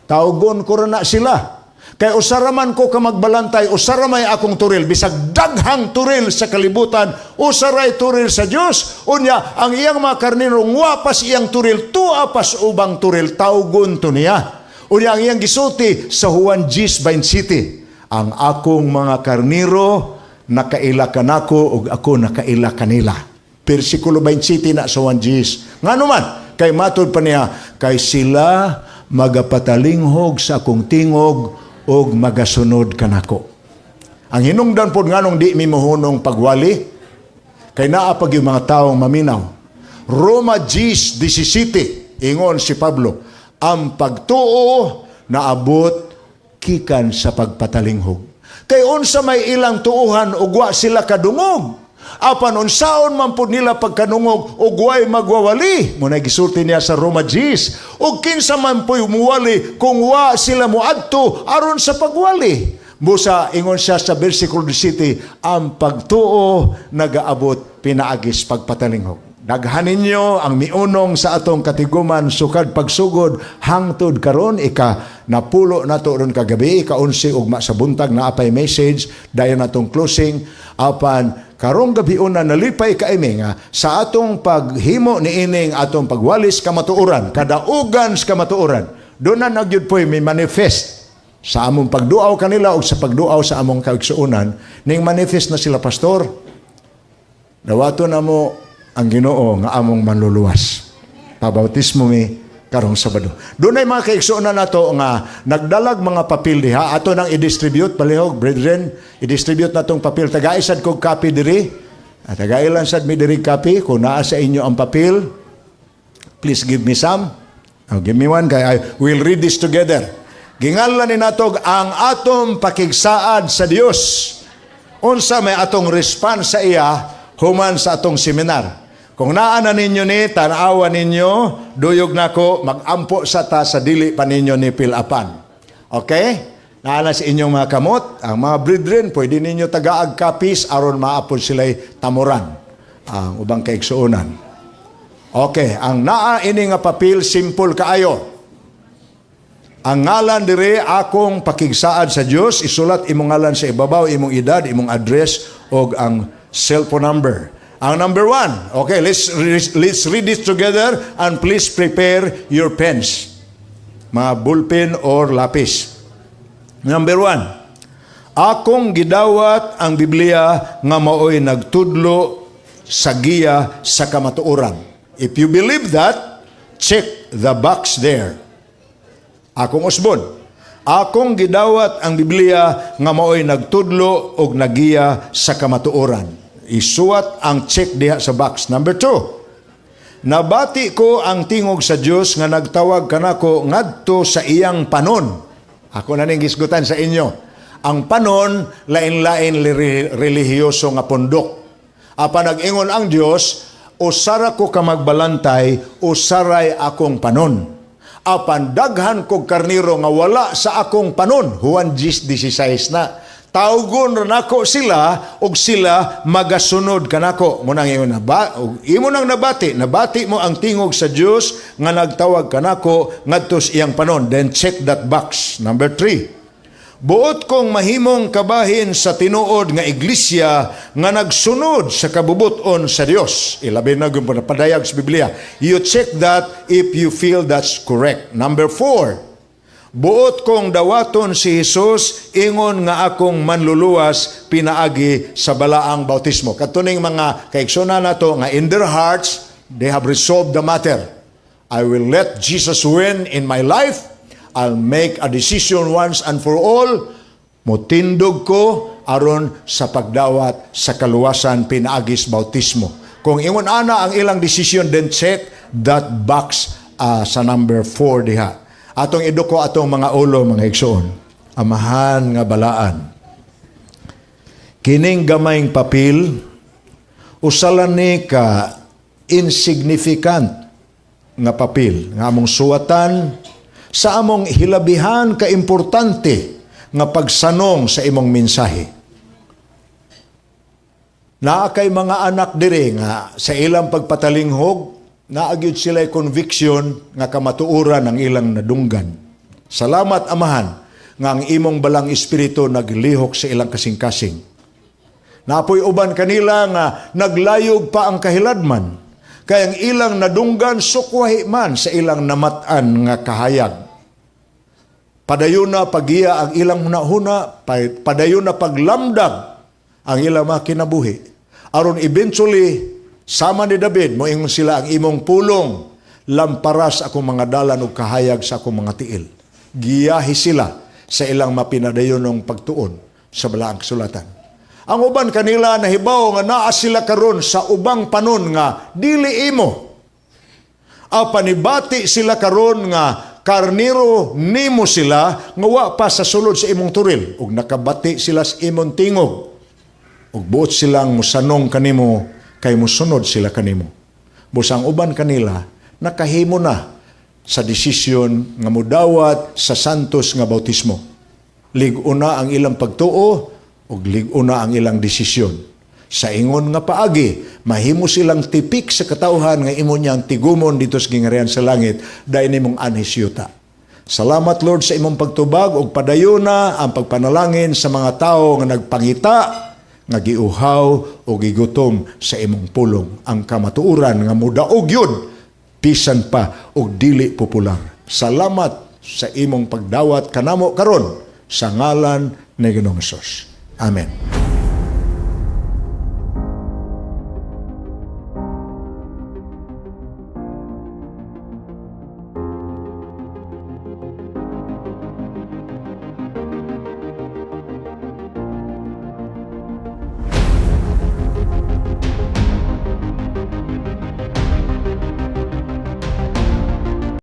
Tawgon ko ra na sila. Kay usara man ko ka magbalantay, usara may akong turil, bisag daghang turil sa kalibutan, usaray turil sa Dios. Unya, ang iyang mga karniro wa pas iyang turil, tua pas ubang turil, tawgon to niya." Unya, ang iyang gisulti sa Juan 10:27, "Ang akong mga karniro nakaila kanako ug ako nakaila kanila." Versikulo 27 na sa Juan 10. Ngano man, kay matud pa niya, kay sila magapatalinghog sa akong tingog ug magasunod kanako. Ang hinungdan pod nganong di mi mohunong pagwali, kay naa pag yung mga taong maminaw. Roma 10:17, ingon si Pablo, "Ang pagtuo naabot gikan sa pagpatalinghog. Kay unsa may ilang tuuhan ug wa sila kadungog? Apan unsaon man pud nila pagkadungog ug way magwawali? Mao na gisulti niya sa Roma 10. Ug kinsa man po'y muwali kung wa sila moadto aron sa pagwali? Busa ingon siya sa versikulo 17, ang pagtuo nagaabot pinaagis pagpatalinghog. Daghan ninyo ang miunong sa atong katiguman sukad pagsugod hangtod karon, ika napulo nato ron kagabi, ika-11 ugma sa buntag na apay message dayon atong closing. Apan karong gabi una, nalipay kaimi nga sa atong paghimo niining atong pagwalis kamatuoran, kadaugan sa kamatuoran, doon na nagyud po'y may manifest sa among pagduaw kanila o sa pagduaw sa among kaigsuonan. Ning manifest na sila, "Pastor, dawato na mo ang Ginoo nga among manluluwas. Pabautismo mi karong Sabado." Doon ay mga kaigsuonan nato nga nagdalag mga papel diha, ato nang i-distribute palihog, brethren, i-distribute natong papel. Tagai sad kog copy diri. At tagailan sad mi diri copy. Kung naa sa inyo ang papel, please give me some. Oh, give me one kay I will read this together. Gingalan ni natog ang atong pakigsaad sa Dios. Unsa may atong response sa iya human sa atong seminar. Kung naa na ninyo ni, tanawa ninyo, duyog nako, magampo sa ta sa dili pa ninyo ni fill-upan. Okay? Naa na sa inyong mga kamot, ang mga brethren, pwede ninyo tagaag copies aron maapod sila'y tamuran ang ubang kaigsuonan. Okay, ang naa ini nga papel, simple kaayo. Ang ngalan dire, akong pakigsaad sa Dios, isulat imong ngalan sa ibabaw, imong edad, imong address og ang cellphone number. Ang number one, okay, let's read it together and please prepare your pens. Mga ballpen or lapis. Number one, akong gidawat ang Biblia nga maoy nagtudlo sa giya sa kamatuoran. If you believe that, check the box there. Akong usbon. Akong gidawat ang Biblia nga maoy nagtudlo og nagiya sa kamatuoran. Isuwat ang check diha sa box. Number two, nabati ko ang tingog sa Dios nga nagtawag kanako ngadto sa iyang panon. Ako na ning gisgutan sa inyo. Ang panon, lain-lain relihiyoso nga pundok. Apan nag-ingon ang Dios, "Usara ko ka magbalantay, usaray akong panon. Apan daghan kog karniro nga wala sa akong panon." Juan 10:16 na. "Tawgon ra nako sila ug sila magasunod kanako." Mao nang ingon na ba, ug imo nang nabati, nabati mo ang tingog sa Dios nga nagtawag kanako ngadto sa iyang panon. Then check that box. Number 3. Buot kong mahimong kabahin sa tinuod nga iglesia nga nagsunod sa kabubuton sa Dios. Ilabi na yung padayag sa Biblia. You check that if you feel that's correct. Number 4. Buot kong dawaton si Jesus ingon nga akong manluluwas pinaagi sa balaang bautismo. Katuning mga kaigsuonan nato nga in their hearts they have resolved the matter. I will let Jesus win in my life. I'll make a decision once and for all. Mutindog ko aron sa pagdawat sa kaluwasan pinaagis bautismo. Kung ingon ana ang ilang decision, then check that box sa number 4 diha. Atong iduko atong mga ulo, mga igsoon. Amahan nga balaan. Kining gamayng papel, usa lang ni ka insignificant nga papel nga among suwatan sa among hilabihan ka importante nga pagsanong sa imong mensahe. Naa kay mga anak diri nga sa ilang pagpatalinghog, naa gyud sila conviction nga kamatuoran ang ilang nadunggan. Salamat, Amahan, nga ang imong Balaang Espiritu naglihok sa ilang kasing-kasing. Naa poy uban kanila nga naglayog pa ang kahiladman. Kay ang ilang nadunggan sukwahi man sa ilang namat-an nga kahayag. Padayon na pagiya ang ilang hunahuna, padayon na paglamdag ang ilang mga kinabuhi. Aron eventually, sama ni David, moingon sila, "Ang imong pulong, lamparas akong mga dalan ug kahayag sa akong mga tiil." Giyahi sila sa ilang mapinadayonong pagtuon sa balaang kasulatan. Ang uban kanila nahibaw nga naa sila karon sa ubang panon nga dili imo. Apan nibati sila karon nga Karniro nimo sila nga wa pa sa sulod sa imong toril ug nakabati sila sa imong tingog ug buot silang musanong kanimo kay musunod sila kanimo. Busa ang uban kanila nakahimo na sa desisyon nga mudawat sa santos nga bautismo. Lig-o na ang ilang pagtuo ug lig-o na ang ilang desisyon. Sa ingon nga paagi, mahimo silang tipik sa katawhan nga imo niyang tigumon dito sa gingharian sa langit dahil nimong anhi sa yuta. Salamat, Lord, sa imong pagtubag ug padayona ang pagpanalangin sa mga tawo nga nagpangita, nga giuhaw o gigutom sa imong pulong, ang kamatuoran nga mudaog yun bisan pa og dili popular. Salamat sa imong pagdawat kanamo karon sa ngalan ni Ginoong Hesus. Amen.